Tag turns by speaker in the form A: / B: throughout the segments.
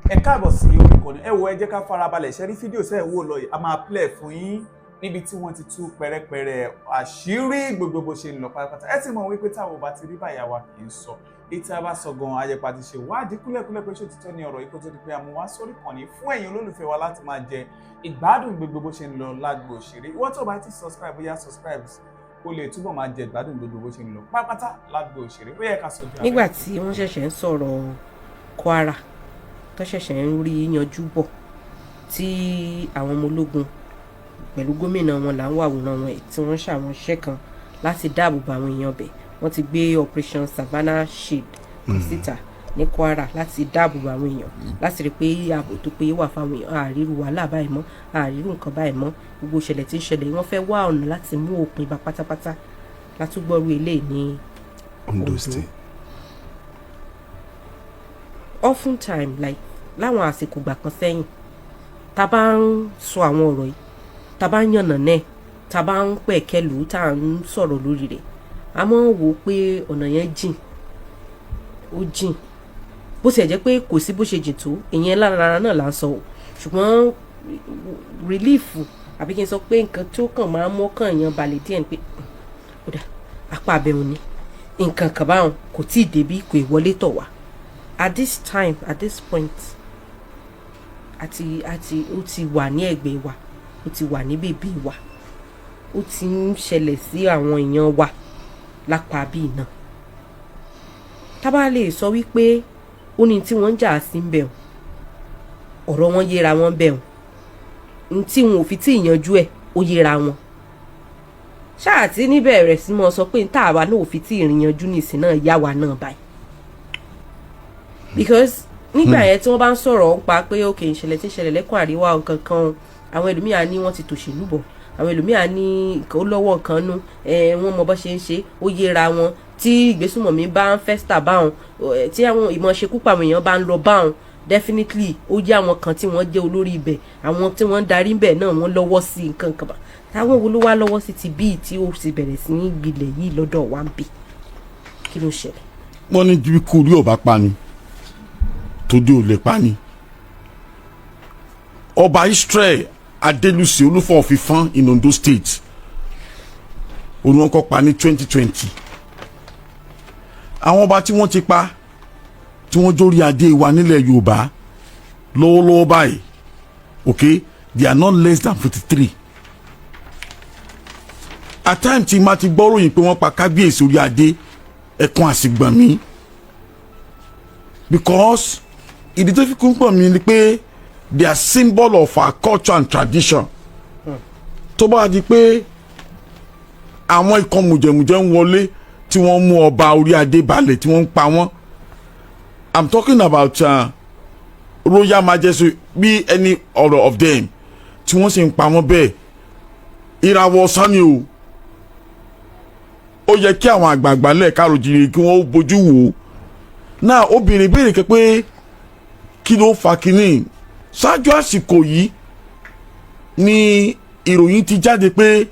A: Ẹ káàbọ̀ sí orí ìkànnì. Ẹ wo, ẹ jẹ́ ká farabalẹ̀ ṣe rí fídíò sẹ́ẹ̀ wò lọ yìí. A máa play fún yín níbi tí wọ́n ti tú pẹ̀rẹ̀pẹ̀rẹ̀ àṣírí gbogbo bó ṣe ń lọ pátápátá. Ẹ ti mọ̀ wípé táwọn ò bá ti rí báyà wa kì í sọ èyí tí a bá sọ gan, ayẹpa ti ṣe wádìí kúlẹ̀kúlẹ̀ pé ṣé òtítọ́ ni ọ̀rọ̀ yìí, kó tó di pé a mú wá sórí ìkànnì fún ẹ̀yin olólùfẹ́ wa láti máa jẹ ìgbádùn gbogbo bó ṣe ń lọ lágbo òṣèré. Ìwọ́n tó bá ti subscribe, bóyá subscribe kó lè túbọ̀ máa jẹ ìgbádùn gbogbo bó ṣe ń lọ pátápátá lágbo òṣèré. Ó yẹ ká sọ ju
B: Nígbà tí wọ́n ṣẹ̀ṣẹ̀ ń sọ̀rọ̀ Kwara, tó ṣẹ̀ṣẹ̀ ń rí yanjú bọ̀, tí àwọn ọmọ ológun pẹ̀lú gómìnà wọn là ń wà àwòrán wọn, tí wọ́n ṣàwọn iṣẹ́ kan láti dáàbò bo àwọn èèyàn bẹ̀, wọ́n ti gbé Operation Savannah Shield kan síta ní Kwara láti dáàbò bo àwọn èèyàn, láti rí i pé ààbò tó péye wà fáwọn èèyàn. Àríru wàhálà báyìí mọ́, àríru nǹkan báyìí mọ́. Gbogbo ìṣẹ̀lẹ̀ tí ń ṣẹlẹ̀, wọ́n fẹ́ wá ọ̀nà láti mú òpin bá pátápátá. Látúgbọ́rú eléyìí ní
C: Ondo
B: Ondo.
C: State.
B: Often time, like láwọn àsìkò gbà kan sẹ́yìn, tá a bá ń sọ àwọn ọ̀rọ̀ yìí, tá a bá ń yànnà náà, tá a bá ń pẹ̀kẹ́lù, tá a ń sọ̀rọ̀ lórí rẹ̀, a máa ń wò ó pé ọ̀nà yẹn jìn, ó jìn. Bó tiẹ̀ jẹ́ pé kò sí bó ṣe jìn tó, ìyẹn lára náà là ń sọ o. Ṣùgbọ́n relief, àbí kí n sọ pé nǹkan tó kàn máa ń mọ́kàn yẹn balẹ̀ díẹ̀ ni pé ó dà, apá abẹ́hùn ni nǹkan kan báwọn kò tí ì débí, kò ì wọlé tọ̀ wá at this time, at this point. Àti ó ti wà ní ẹ̀gbẹ́ wa, ó ti wà ní bèbè wa, ó ti ń ṣẹlẹ̀ sí àwọn èèyàn wa lápá bíi náà. Tá bá lè sọ wípé ó ní tí wọ́n ń jà sí ń bẹ̀ ọ́, ọ̀rọ̀ wọn yéra wọn bẹ̀ ọ́, ní tí wọn ò fi tí ì yanjú ẹ̀, ó yéra wọn ṣáà tí níbẹ̀ rẹ̀ sí mọ́ sọ pé tá àwa náà ò fi tí ì rìn yanjú nìsín náà yá wa náà báyìí, because nígbà yẹn tí wọ́n bá ń sọ̀rọ̀ ń pa pé òkè ìṣẹ̀lẹ̀ tí ń ṣẹlẹ̀ lẹ́kùn àríwá nǹkan kan, àwọn ẹlòmíà ní wọ́n ti tòṣèlú bọ̀, àwọn ẹlòmíà ní ó lọ́wọ́ nǹkan nú, wọ́n mọ bó ṣe ń ṣe, ó yéra wọn. Tí ìgbésùnmọ̀mí bá ń fester báwọn, tí àwọn ìmọ̀ ṣekúpa àwọn èèyàn bá ń lọ báwọn, definitely ó jẹ́ àwọn kan tí wọ́n jẹ́ olórí ibẹ̀, àwọn tí wọ́n ń darí ibẹ̀ náà, wọ́n lọ́wọ́ sí nǹkan kan bá. Táwọn wo ló wá lọ́wọ́ sí ti bíi tí ó sì bẹ̀rẹ̀ sí ní gbilẹ̀ yìí lọ́dọ̀ wa ń bì? Kí ló ṣẹlẹ̀?
C: Wọ́n ní bí kú rí ò bá pa ni, tòde ò lè pa ni. Ọba Israel Adelusi, Olúfọ̀ of Ifọ̀n in Ondo State, òun wọn kọ́ pa ní 2020. Àwọn ọba tí wọ́n ti pa, tí wọ́n jórí adé wa nílẹ̀ Yorùbá lọ́wọ́lọ́wọ́ báyìí, okay, they are not less than 53. At time tí ma ti gbọ́ ròyìn pé wọ́n pa kábíyèsí orí adé, ẹ̀kan àsìgbọ̀n mi, because ìdí tó fi kún pọ̀ mi ni pé they are symbol of our culture and tradition. Tó bá di pé àwọn ikọ̀ mùjẹ̀mùjẹ̀ ń wọlé, tí wọ́n mú ọba orí adé balẹ̀, tí wọ́n ń pa wọ́n, I'm talking about royal majesty bí any other of them, tí wọ́n sì ń pa wọ́n bẹ́ẹ̀, ìràwọ̀ ọ̀sán ni o. Ó yẹ kí àwọn àgbààgbà lẹ́ẹ̀ka ròjìrì kí wọ́n bójú wò ó náà. Obìnrin béèrè kẹ́ pé kí ló fa kínní. Ṣáájú àsìkò yìí ni ìròyìn ti jáde pé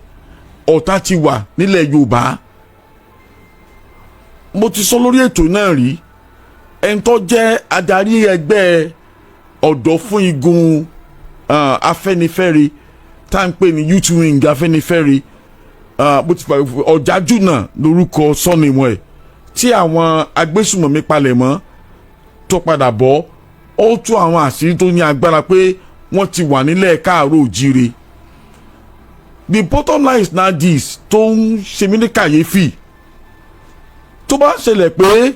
C: ọ̀tá ti wà nílẹ̀ Yorùbá. Mo ti sọ lórí ètò náà rí, ẹni tó jẹ́ adarí ẹgbẹ́ ọ̀dọ́ fún igun Afẹ́nifẹ́re, tá à ń pè ní youth wing Afẹ́nifẹ́re, bó ti fà Ọ̀jájú náà lórúkọ sọ́nìmọ̀ ẹ̀, tí àwọn agbésùmọ̀mí palẹ̀ mọ́ tó padà bọ́, ó tú àwọn àṣírí tó ní agbára pé wọ́n ti wà nílẹ̀ káàárọ̀ òjíire. The bottom line is now this tó ń ṣe mí ní kàyéfì: tó bá ṣẹlẹ̀ pé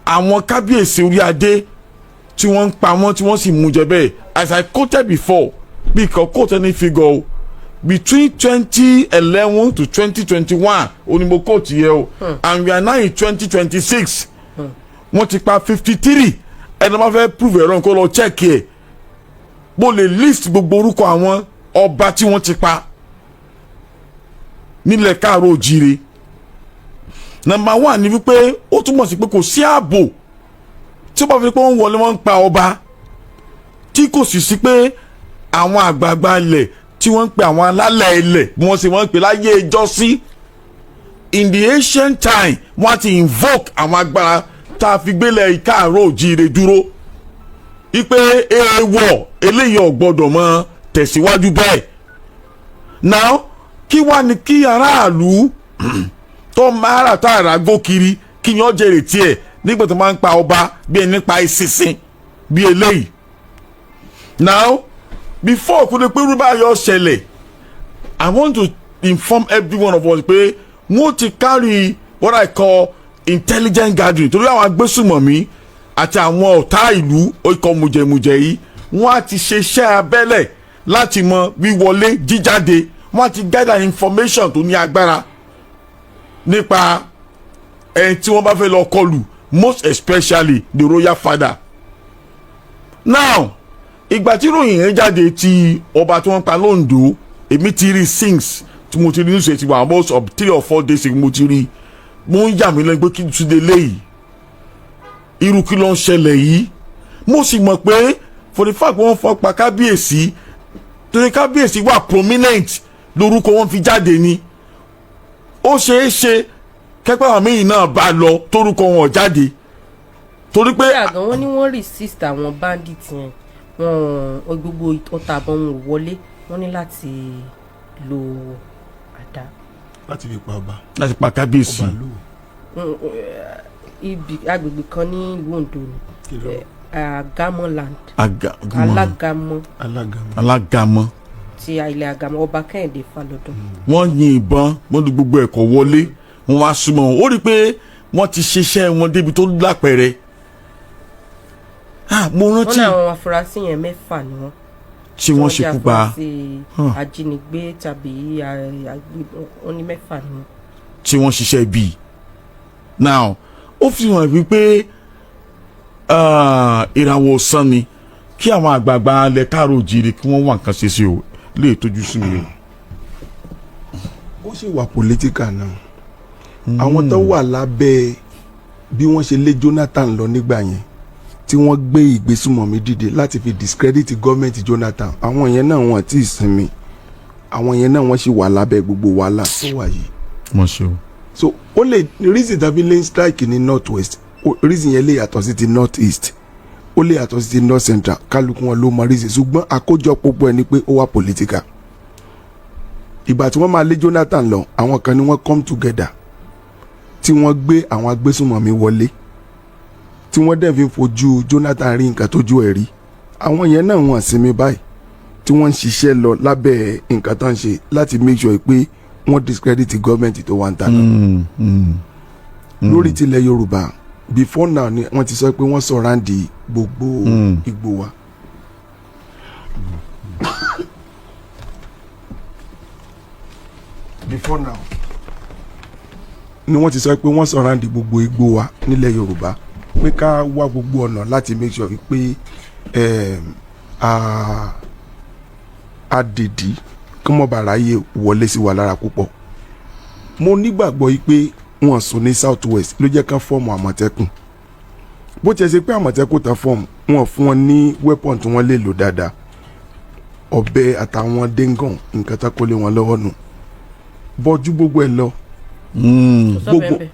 C: àwọn kábíyèsí orí adé tí wọ́n ń pa wọ́n, tí wọ́n sì mú jẹ bẹ́ẹ̀, as I quoted before, bí kò quote any figure o, between 2011 to 2021 onímọ̀ quote yẹ o, and we are now in 2026, wọ́n ti pa 53. Ẹni wọ́n fẹ́ prove ẹ̀rọ nǹkan, lọ check ẹ̀. Mo lè list gbogbo orúkọ àwọn ọba tí wọ́n ti pa nílẹ̀ káàárọ̀ òjíire. Number one ni wípé ó túmọ̀ sí pé kò sí ààbò. Tí ó bá fi pé wọ́n wọlé, wọ́n ń pa ọba, tí kò sì sí pé àwọn àgbààgbà ilẹ̀ tí wọ́n ń pe àwọn alálẹ̀ ilẹ̀, bí wọ́n ṣe wọ́n ń pè láyé ẹjọ́ sí in the ancient time, wọ́n á ti invoke àwọn agbára tá a fi gbélé káàárọ̀ òjíire dúró. Ipe èèwọ̀ eléyìí ò gbọ́dọ̀ mọ́ tẹ̀síwájú bẹ́ẹ̀. Now, kí wá ní kí aráàlú tó máa rà tá àrà gó kiri kí yan jèrè tiẹ̀ nígbà tó máa ń pa ọba bí ẹni pa ìsinsin bí eléyìí? Now, before kó lè pé rúbá yọ ṣẹlẹ̀, I want to inform every one of us pé wọ́n ti carry what I call intelligent gathering, torí àwọn agbésùmọ̀mí àti àwọn ọ̀tá ìlú, ikọ̀ mùjẹ̀mùjẹ̀ yìí, wọ́n á ti ṣe iṣẹ́ abẹ́lẹ̀ láti mọ wíwọlé jíjáde. Wọ́n á ti gather information tó ní agbára nípa ẹni tí wọ́n bá fẹ́ lọ kọlù, most especially the royal father. Now, ìgbà tí ìròyìn yẹn jáde ti ọba tí wọ́n pa lóńdó, èmi ti rí since tí mo ti rí news ti wà almost of 3 or 4 days ago. Mo ti rí, mo ń yà mí lẹ́nu pé kí n tún lè léyìí, irú kí ló ń ṣẹlẹ̀ yìí? Mo sì mọ̀ pé for the fact wọ́n fọ́ pa kábíyèsí, torí kábíyèsí wà prominent, lórúkọ wọn fi jáde ni. Ó ṣeé ṣe kẹ́pẹ́ àwọn míì náà bá lọ torúkọ wọn jáde, torí pé
B: Kódà gan, wọ́n ní wọ́n resist àwọn bandit yẹn, wọ́n gbogbo ọta àbọ̀n wọn ò wọlé, wọ́n ní láti lo àdá.
D: Láti fi pa ọba.
C: Láti pa kábíyèsí.
D: Ọba lò.
B: Ibi agbègbè kan ní ìlú Oǹdó ni.
D: Kí ló?
B: Àgámọ́ land.
C: Alágamọ.
B: Alágamọ.
D: Alágamọ.
C: Alágamọ.
B: Ti ilẹ̀ Àgámọ́, ọba Kẹ́hìndé Falọ́dún.
C: Wọ́n yin ìbọn, wọ́n lu gbogbo ẹ̀kọ́ wọlé, wọ́n wá súnmọ́ wọn. Ó rí i pé wọ́n ti ṣiṣẹ́ wọn débi tó lápẹ̀rẹ̀. Ah, mo
B: Wọ́n
C: rántí.
B: ní àwọn afurasí yẹn, mẹ́fà ni wọ́n.
C: Tí wọ́n
B: jẹ́
C: ṣekú pa
B: afurasí ajínigbé tàbí agbébọn, wọ́n ní mẹ́fà ni wọ́n.
C: Tí wọ́n ṣiṣẹ́ bíi. Now, ó fi hàn wípé ìràwọ̀ ọ̀sán ni kí àwọn àgbààgbà alẹ́ káàró òjìrì kí wọ́n wà nǹkan ṣe sí o lè tójú sí mi o.
D: Ó sì wà political náà. Àwọn tó wà lábẹ́ bí wọ́n ṣe lé Jonathan lọ nígbà yẹn, tí wọ́n gbé ìgbésùmọ̀mí dìde láti fi discredit gọ́ọ̀mẹ̀ntì Jonathan, àwọn yẹn náà wọ́n ti sinmi. Àwọn yẹn náà wọ́n sì wà lábẹ́ gbogbo wàhálà tó wà yìí.
C: Wọ́n ṣe o.
D: So ó lè reason tàbí lane strike ní North West, reason yẹn lè yàtọ̀ sí ti North East, ó lè yàtọ̀ sí ti North Central. Kálukú wọn ló mọ reason, ṣùgbọ́n àkójọpọ̀ pọ̀ ẹ̀ ni pé ó wà political. Ìgbà tí wọ́n máa lé Jonathan lọ, àwọn kan ni wọ́n come together tí wọ́n gbé àwọn agbésùnmọ̀mí wọlé, tí wọ́n dẹ̀ fi ń fojú Jonathan rí nǹkan tójú ẹ̀ rí. Àwọn yẹn náà wọ́n sinmi báyìí, tí wọ́n ń ṣiṣẹ́ lọ lábẹ́ nǹkan tó ń ṣe láti make sure pé wọ́n discredit gọ́ọ̀mẹ̀ntì tó wà ń ta náà. Lórí tilẹ̀ Yorùbá, before now ni wọ́n ti sọ pé wọ́n surround gbogbo igbó wa. Before now ni wọ́n ti sọ pé wọ́n surround gbogbo igbó wa nílẹ̀ Yorùbá, pé ká wá gbogbo ọ̀nà láti make sure pé a dèdí kí wọ́n bá ráyè wọlé sí wa lára púpọ̀. Mo nígbàgbọ́ yìí pé wọ́n sùn ní South West ló jẹ́ ká form Àmọ̀tẹ́kùn. Bó tiẹ̀ ṣe pé Àmọ̀tẹ́kùn tán form, wọ́n fún wọn ní weapon tí wọ́n lè lò dáadáa, ọ̀bẹ àtàwọn dengan, nǹkan tá kó lé wọn lọ́wọ́ nù bọ́jú gbogbo ẹ̀ lọ.
B: Kò sọ bẹ́ẹ̀ bẹ́ẹ̀.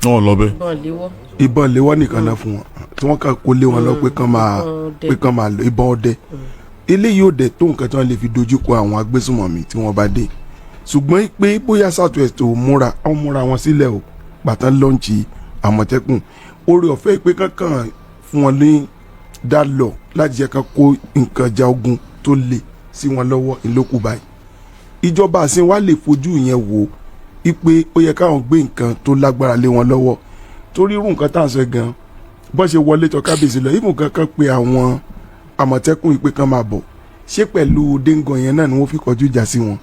C: Náà lọ bẹ́ẹ̀.
B: Ìbọn léwọ́.
D: Ìbọn léwọ́ nìkan náà fún wọn, tí wọ́n kàn kó lé wọn lọ pé kán máa
B: Ìbọn ọdẹ.
D: Pé kán máa lò ìbọn ọdẹ. Eléyìí ò dẹ̀ tó nǹkan tí wọ́n lè fi dojú kọ àwọn agbésùnmọ̀mí tí wọ́n bá dé. Ṣùgbọ́n pé bóyá South West ò múra, wọ́n múra wọn sílẹ̀ o. Gbàtàn launch Àmọ̀tẹ́kùn, orí ọ̀fẹ́ pé kankan fún wọn ní dá lọ láti jẹ́ kán kó nǹkan ja ogun tó le sí wọn lọ́wọ́ ìlókù báyìí. Ìjọba àsìn wa lè fojú yẹn wò ipe ó yẹ káwọn gbé nǹkan tó lágbára lé wọn lọ́wọ́, torí irú nǹkan tá à ń sọ gan, bọ́n ṣe wọlé tọ kábíyèsí lọ, ìmù kankan pé àwọn Àmọ̀tẹ́kùn ìpè kan máa bọ̀, ṣé pẹ̀lú dengan yẹn náà ni wọ́n fi kọjú ìjà sí wọn?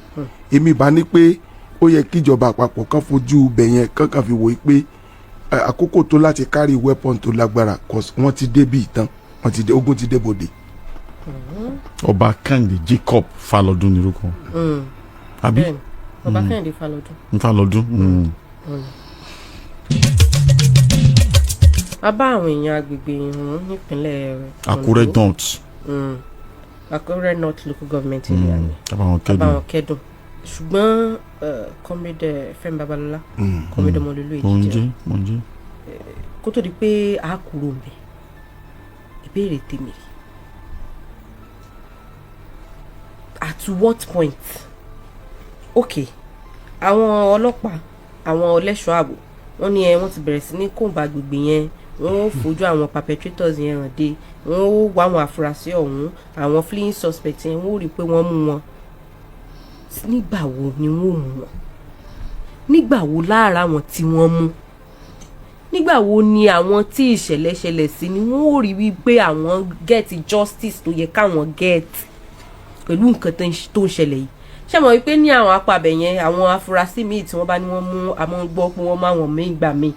D: Èmi bá ní pé ó yẹ kíjọba àpapọ̀ kan fojú ibẹ̀ yẹn kankan fi wò ó pé àkókò tó láti carry weapon tó lágbára, cause wọ́n ti dé bí ìtàn, wọ́n ti dé, ogun ti dé bòde.
C: Ọba Kẹ́hìndé Jacob Falọdún ní orúkọ, àbí?
B: Bẹ́ẹ̀ni, ọba Kẹ́hìndé Falọdún.
C: Falọdún.
B: A bá àwọn èèyàn agbègbè ìhùn nípínlẹ̀
C: Àkúrẹ́
B: Ondo.
C: North.
B: Àkúrẹ́ North Local Government Area ni.
C: A bá wọn
B: A bá
C: kẹ́dùn.
B: wọn kẹ́dùn, ṣùgbọ́n Comrade Fẹ́mi Babalọ́lá, Comrade Ọmọlúlú
C: Mo ń
B: Èjìjẹ́,
C: jẹ́, mo ń jẹ́.
B: kó tó di pé a kúrò ńbẹ̀, Ìbéèrè tèmi rèé. At what point? Okay, àwọn ọlọ́pàá, àwọn ọlẹ́ṣọ́ ààbò, wọ́n ní ẹ wọ́n ti bẹ̀rẹ̀ sí ní comb agbègbè yẹn, wọ́n ó fojú àwọn perpetrators yẹn hàn dé, wọ́n ó wá àwọn afurasí ọ̀hún, àwọn fleeing suspects yẹn, wọ́n ó rí i pé wọ́n mú wọn. Nígbà wo ni wọ́n ó mú wọn? Nígbà wo lára àwọn tí wọ́n mú? Nígbà wo ni àwọn tí ìṣẹ̀lẹ̀ ṣẹlẹ̀ sí ni wọ́n ó rí wípé àwọn get justice tó yẹ káwọn get pẹ̀lú nǹkan tó ń ṣẹlẹ̀ yìí? Ṣé mọ̀ wípé ní àwọn apá abẹ yẹn, àwọn afurasí míì tí wọ́n bá ní wọ́n mú, àmọ́ gbọ́ pé wọ́n máa wọ̀n míì gbà míì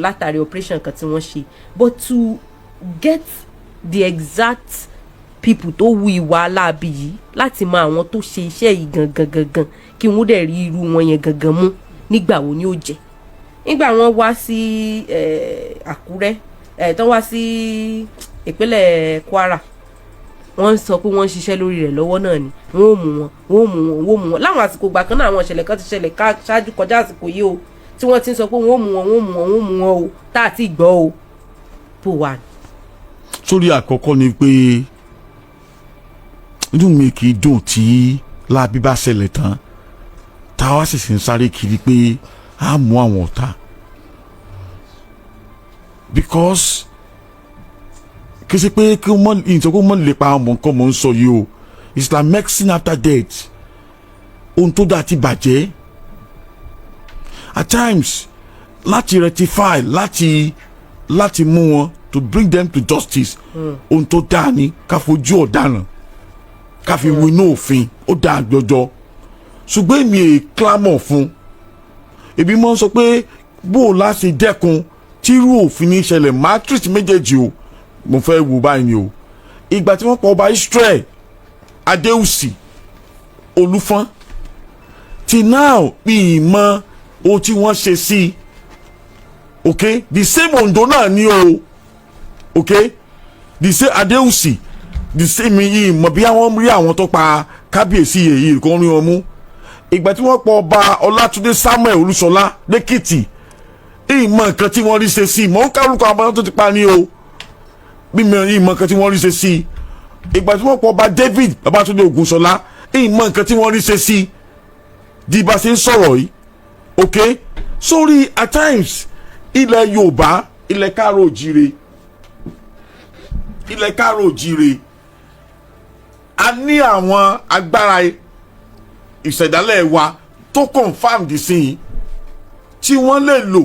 B: látàrí operation kan tí wọ́n ṣe, but to get the exact people tó hu ìwà aláàbí yìí, láti mọ àwọn tó ṣe iṣẹ́ yìí gangan gangan, kí wọ́n dẹ̀ rí irú wọn yẹn gangan mú, nígbà wo ni ó jẹ́? Nígbà wọ́n wá sí Àkúrẹ́, tán wá sí ìpínlẹ̀ Kwara, wọ́n ń sọ pé wọ́n ń ṣiṣẹ́ lórí rẹ̀ lọ́wọ́ náà ni, wọ́n ò mú wọn, wọ́n ò mú wọn, wọ́n ò mú wọn. Láwọn àsìkò ìgbà kan náà, àwọn ìṣẹ̀lẹ̀ kan ti ṣẹlẹ̀ ká ṣáájú kọjá àsìkò yìí o, tí wọ́n ti ń sọ pé wọ́n ò mú wọn, wọ́n ò mú wọn, wọ́n ò mú wọn o, tá a ti gbọ́ o, bó wà ní.
C: Sórí àkọ́kọ́ ni pé inú mi kì í dùn tí láabi bá ṣẹlẹ̀ tán, tá a wá sì sì ń sáré kiri pé a mú àwọn ọ̀tá, because kì í ṣe pé kí wọ́n ìtọ́ kó mọ̀ lè pa àwọn nǹkan mọ̀ ń sọ yìí o. It's like medicine after death. Ohun tó dáa ti bàjẹ́. At times, láti rectify, láti mú wọn, to bring them to justice, ohun tó dáa ni ká fojú ọ̀daràn, ká fi winú òfin, ó dáa jọjọ. Ṣùgbọ́n èmi è clamor fún, èmi máa ń sọ pé bó o láti dẹ́kun tírú òfin ní ìṣẹ̀lẹ̀ matrix méjèèjì o. Mo fẹ́ wò báyìí ni o. Ìgbà tí wọ́n pa ọba Israel Adéwùsì Olúfọ́n, till now mi ì mọ ohun tí wọ́n ṣe sí i. Ok, the same Ondo náà ni o. Ok, the same Adéwùsì, the same yìí mọ̀ bí àwọn rí àwọn tó pa kábíyèsí èyí kò rí wọn mú. Ìgbà tí wọ́n pa ọba Ọlátúndé Samuel Olúṣọlá lẹ́kìtì, ìmọ̀ nǹkan tí wọ́n rí ṣe sí i. Mọ̀ ń kárùkọ àwọn tó ti pa ni o, bí mi ìmọ̀ nǹkan tí wọ́n rí ṣe sí i. Ìgbà tí wọ́n pa ọba David Babátúndé Ògúnṣọlá, ìmọ̀ nǹkan tí wọ́n rí ṣe sí i di bá ṣe ń sọ̀rọ̀ yìí. Ok, sórí at times, ilẹ̀ Yorùbá, ilẹ̀ káàró òjìire, ilẹ̀ káàró òjìire, a ní àwọn agbára ìṣẹ̀dálẹ̀ wa tó confam di sí i tí wọ́n lè lò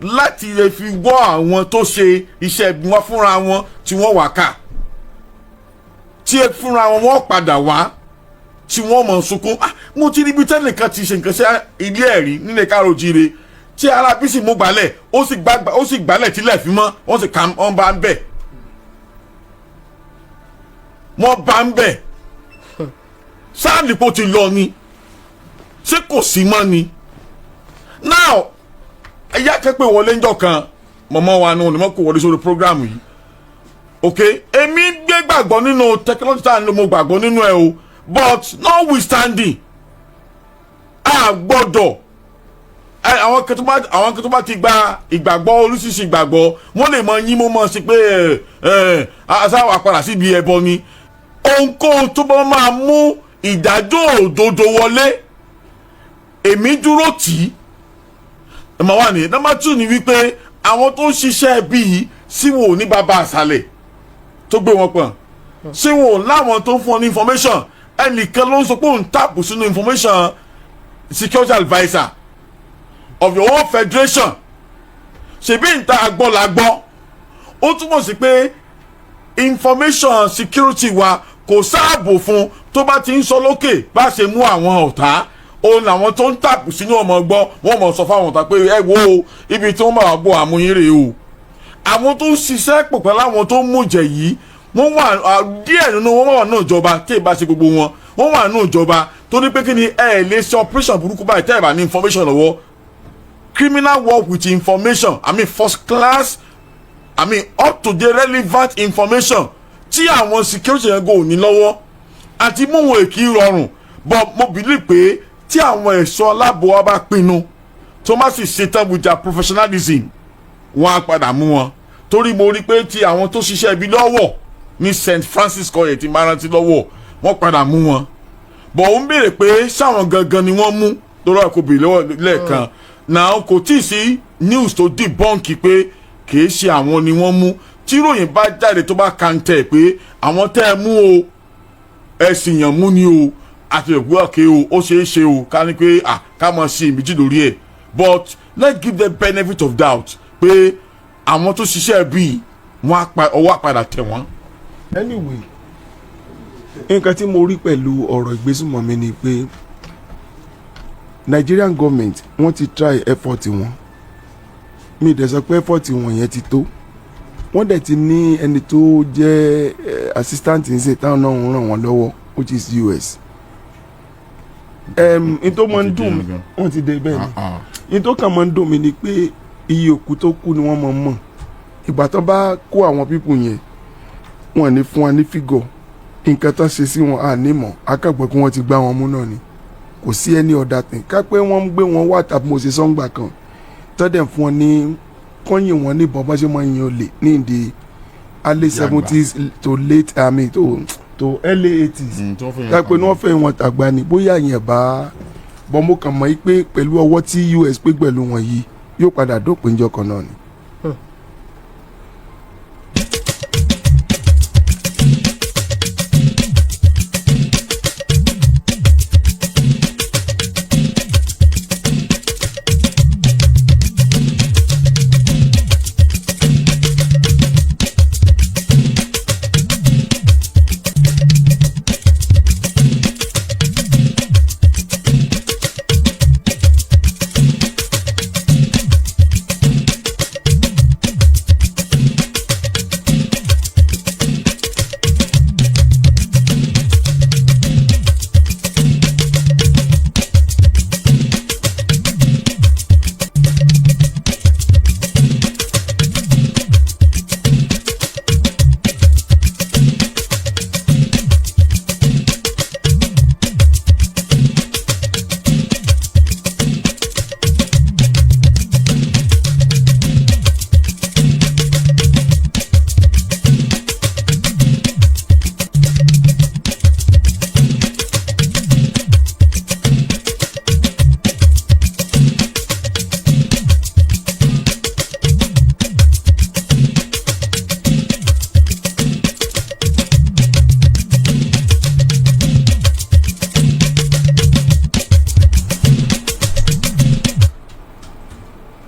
C: láti lè fi wọ́ àwọn tó ṣe iṣẹ́ wọn fúnra wọn, tí wọ́n wà ká tí ẹ fúnra wọn, wọ́n padà wá tí wọ́n mọ̀ sunkún. Ah, mo ti ríbi tẹ́nìkan ti ṣe nǹkan sí ilé ẹ̀rí nílẹ̀ káàró jíire, tí ara bí sì mú gbálẹ̀, ó sì gbálẹ̀ tílẹ̀ fi mọ́, wọ́n sì ka wọ́n bá ń bẹ̀, wọ́n bá ń bẹ̀ sáàlì kò ti lọ ni, ṣé kò sí mọ́ ni? Now, ẹ̀yà kẹ́pẹ́ wọlé ńjọ́ kan, mọ̀mọ́ wa ni wọ́n kò wọlé sórí program yìí. Ok, èmi gbé gbàgbọ́ nínú technology tá à ń lò, mo gbàgbọ́ nínú ẹ o, but notwithstanding, a gbọ́dọ̀ àwọn kan tó bá ti gba ìgbàgbọ́, oríṣiríṣi ìgbàgbọ́, wọ́n lè mọ yín mú mọ́ sí pé ẹ ẹ asáwà padà síbi ẹbọ ni. Ohunkóhun tó bá máa mú ìdájọ́ òdodo wọlé, èmi dúró tì í. Number one ni. Number two ni wípé àwọn tó ń ṣiṣẹ́ bíi sí wọn ò ní bàbá àṣàlẹ̀ tó gbé wọn pọ̀n, ṣé wọn ò láwọn tó ń fún ọ ní information? Ẹnìkan ló ń sọ pé òun tap sínú information security adviser of your own federation. Ṣèbí ìta àgbọ̀ la gbọ́. Ó túmọ̀ sí pé information security wa kò sáàbò fún. Tó bá ti ń sọ lókè bá ṣe mú àwọn ọ̀tá, òun làwọn tó ń tap sínú ọmọ gbọ́, wọ́n mọ̀ sọ fáwọn ọ̀tá pé ẹ wo ibi tí wọ́n bá wà gbọ́ àmúyín rèé o. Àwọn tó ń ṣiṣẹ́ pọ̀ pẹ̀lú àwọn tó ń mújẹ yìí, wọ́n wà díẹ̀ nínú wọn wà náà ìjọba, tí ì bá ṣe gbogbo wọn, wọ́n wà nínú ìjọba tó ní pé kí ni ẹ lè ṣe operation burúkú báyìí tẹ́ ẹ bá ní information lọ́wọ́. Criminal work with information, I mean first class, I mean up to date relevant information tí àwọn security yẹn kò ní lọ́wọ́, àti mú wọn èkì rọrùn. But mo believe pé tí àwọn ẹ̀ṣọ́ aláàbò wa bá pinnu, tó má sì ṣetán with their professionalism, wọ́n á padà mú wọn. Torí mo rí pé tí àwọn tó ṣiṣẹ́ ibi lọ́wọ́ ní St Francis College ti máa rántí lọ́wọ́, wọ́n padà mú wọn bọ̀. Ó ń béèrè pé sáwọn gangan ni wọ́n mú lórí àkóbì lọ́wọ́ lẹ́ẹ̀kan náà. Kò tí ì sí news tó debunk pé kì í ṣe àwọn ni wọ́n mú. Tí ìròyìn bá jáde tó bá kàńtẹ̀ pé àwọn tẹ́ ẹ mú o, ẹ̀sìn yàn mú ni o, àti ìgbọ́ òkè o, ó ṣeé ṣe o ká ní pé à ká mọ̀ sí ìmíjì lórí ẹ̀. But let's give them benefit of doubt pé àwọn tó ṣiṣẹ́ bíi wọ́n á pa ọwọ́ àpadà tẹ̀ wọ́n.
D: Anyway, nǹkan tí mo rí pẹ̀lú ọ̀rọ̀ ìgbésùnmọ̀mí ni pé Nigerian government, wọ́n ti try effort wọn. Mi dẹ̀ sọ pé effort wọn yẹn ti tó. Wọ́n dẹ̀ ti ní ẹni tó jẹ́ assistant ń ṣe táwọn náà ń ràn wọ́n lọ́wọ́, which is US. N tó máa ń dùn mí, wọ́n ti dé bẹ́ẹ̀ ni. N tó kàn máa ń dùn mí ni pé iye òkú tó kú ni wọ́n máa ń mọ̀. Ìgbà tó bá kó àwọn people yẹn, wọ́n ní fún wa ní figure nǹkan tó ṣe sí wọn, à ní mọ̀ akẹ́gbẹ́ pé wọ́n ti gbá wọn mú náà ni. Kò sí any other thing ká pé wọ́n ń gbé wọn wá tàbí mo ṣe sọ́ngbà kan tọ́dẹ̀ fún wọn ní kọ́yìn wọn níbọn bá ṣe máa ń yan olè ní ìdí early 70s to late, I mean, to early 80s, ká pé ní wọ́n fẹ́ wọn tàgbà ni bóyá yẹn bá bọ́. Mo kàn mọ́ pé pẹ̀lú ọwọ́ tí US pé pẹ̀lú wọn yìí, yóò padà dópin jọ kan náà ni.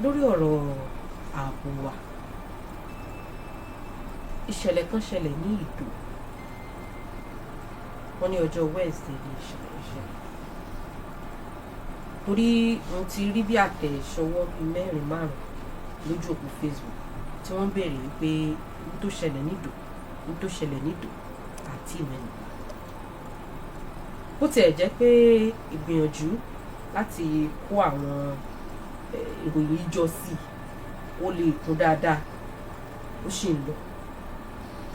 B: Lórí ọ̀rọ̀ ààbò wa, ìṣẹ̀lẹ̀ kan ṣẹlẹ̀ ní Ìdó. Wọ́n ní ọjọ́ Wednesday ní ìṣẹ̀lẹ̀ ìṣẹ̀lẹ̀, torí mo ti rí bí àtẹ̀sọwọ́ bíi mẹ́rin márùn lójú òpó Facebook tí wọ́n ń béèrè wípé n tó ṣẹlẹ̀ nídò, n tó ṣẹlẹ̀ nídò àti ìmẹ́nu. Bó tiẹ̀ jẹ́ pé ìgbìyànjú láti kó àwọn ìròyìn jọ sí i, ó lè kún dáadáa, ó sì ń lọ,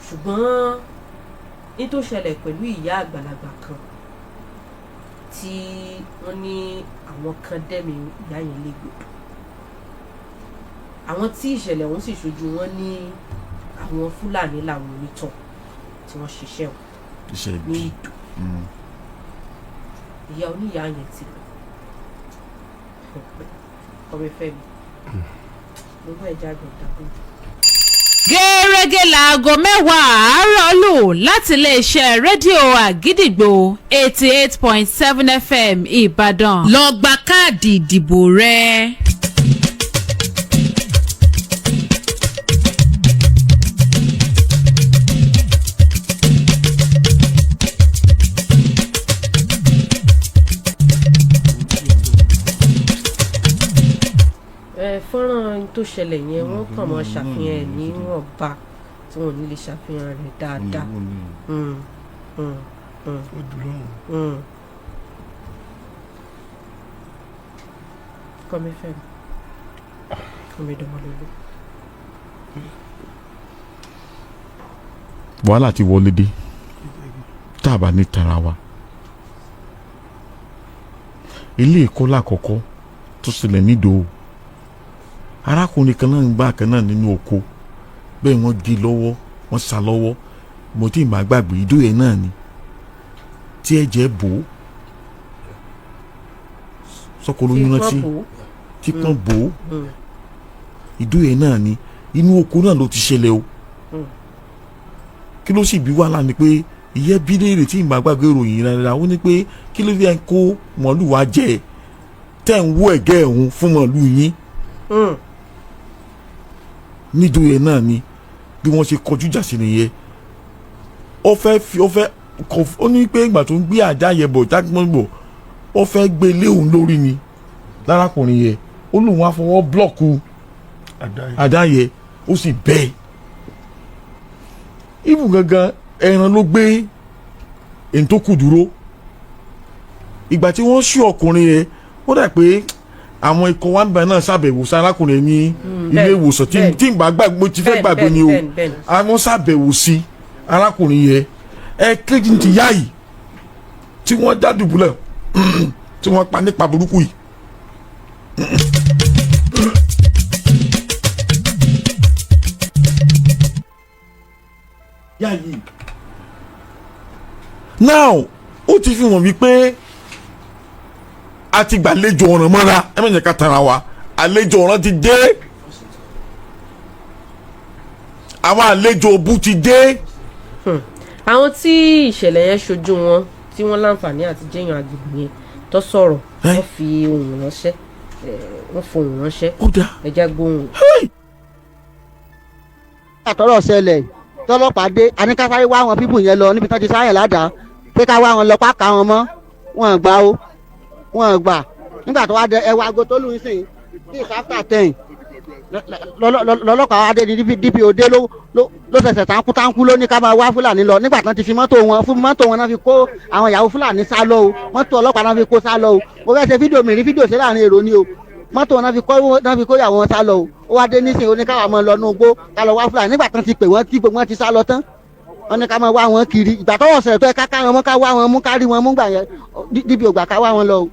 B: ṣùgbọ́n ní tó ṣẹlẹ̀ pẹ̀lú ìyá àgbàlagbà kan tí wọ́n ní àwọn kan dẹ́mi ìyá yẹn légbodò, àwọn tí ìṣẹ̀lẹ̀ ọ̀hún sì ṣojú wọn ní àwọn Fúlàní làwọn onítàn tí wọ́n ṣiṣẹ́ wọn
C: Iṣẹ́
B: ní
C: ibi.
B: Ìdò. Ìyá oníyàá yẹn ti lọ. Ọmọ ìfẹ́ mi mo bá ìjà gbọ̀dá bójú.
E: Gẹ́rẹ́gẹ́ láago 10 àárọ̀ lù láti iléeṣẹ́ rédíò Àgídìgbò 88.7 FM Ìbàdàn. Lọ gba káàdì ìdìbò rẹ.
B: Ẹ fọ́nrán tó ṣẹlẹ̀ yẹn, wọ́n kàn mọ́ ṣàfihàn ẹ̀ níwọ̀nba tí wọ́n ò ní lè ṣàfihàn rẹ̀ dáadáa.
D: Ó dùn lọ́rùn.
B: Kọ́mi fẹ́mi, kọ́mi dánmọ́lólú.
C: Wàhálà ti wọlé dé tá a bá ní tara wa. Ilé ẹ̀kọ́ lákọ̀ọ́kọ́ tó ṣẹlẹ̀ nídòó, arákùnrin kan náà ń gbà kan náà nínú oko. Bẹ́ẹ̀ wọ́n gé lọ́wọ́, wọ́n sá lọ́wọ́. Mo tí ì máa gbàgbé ìdó yẹn náà ni tí ẹ̀jẹ̀ bò ó sọ́kò lóyún rántí tí pọ́n bò ó. Ìdó yẹn náà ni, inú oko náà ló ti ṣẹlẹ̀ o. Kí ló sì bí wàhálà ni pé ìyẹn bí léèrè tí ìgbà gbàgbé ìròyìn rárá, ó ní pé kí ló fi ń kó màálù wá jẹ tẹ́ ń wó ẹ̀gẹ́ ẹ̀hún fún màálù yín nídòye náà ni. Bí wọ́n ṣe kọjú ìjà sí nìyẹn. Ó fẹ́ fi ó fẹ́ kọ, ó ní pé ìgbà tó ń gbé àdá yẹn bọ̀ jágbọ́n bọ̀, ó fẹ́ gbé lé òun lórí ni lárakùnrin yẹn. Ó lóun á fọwọ́ block àdá yẹn, ó sì bẹ́ẹ̀ ibù gangan ẹran ló gbé èyí tó kù dúró. Ìgbà tí wọ́n ṣú ọkùnrin yẹn, ó dà pé àwọn ikọ̀ wa ń bẹ náà ṣàbẹ̀wò sí arákùnrin ní ilé ìwòsàn tí tí ń gbàgbé, mo ti fẹ́ gbàgbé ni o. Àwọn ṣàbẹ̀wò sí arákùnrin yẹn. Ẹ kéjì ti yá yìí tí wọ́n já dùbúlẹ̀, tí wọ́n pa nípa burúkú yìí. Yá yìí now, ó ti fi hàn wípé a ti gbàlejò ọ̀ràn mọ́ra. Ẹ má jẹ́ ká tara wa, àlejò ọ̀ràn ti dé, àwọn àlejò òbú ti dé.
B: Àwọn tí ìṣẹ̀lẹ̀ yẹn ṣojú wọn, tí wọ́n láǹfààní àti jẹ́yàn agbègbè yẹn tó sọ̀rọ̀, wọ́n fi ohùn ránṣẹ́, wọ́n fohùn ránṣẹ́.
C: Ó dáa.
B: Ẹja gbóhùn.
F: Àtọ́rọ̀ ṣẹlẹ̀, tọ́lọ́pàá dé, àníkásáré wá àwọn people yẹn lọ níbi tán ti sáyẹn ládàá pé ká wá wọn lọ, pákà wọn mọ́. Wọn gbà ó, wọn gbà. Nígbà tó wá dé, ẹwà aago tó lù ú sìn bí 10:30 lọ́lọ́pàá wá dé ní DPO dé, ló ṣẹ̀ṣẹ̀ táǹkú táǹkú ló ní ká máa wá Fúlàní lọ. Nígbà tán ti fi mọ́tò wọn fún mọ́tò wọn náà fi kó àwọn ìyàwó Fúlàní sá lọ o. Mọ́tò ọlọ́pàá náà fi kó sá lọ o. Mo fẹ́ ṣe fídíò, mi rí fídíò ṣe láàrin èrò ni o. Mọ́tò wọn náà fi kó ìyàwó wọn sá lọ o. Ó wá dé nísìnyí, ó ní káwa máa lọ nú igbó ká lọ wá Fúlàní. Nígbà tán ti pè wọ́n tí gbogbo wọn ti sá lọ tán, wọ́n ní ká máa wá wọn kiri. Ìgbà tọ́wọ́ sọ̀rọ̀ tó yẹ ká ká wọn mọ́, ká wá wọn mú, ká rí wọn mú, gbà yẹn DPO gbà ká wá wọn lọ o.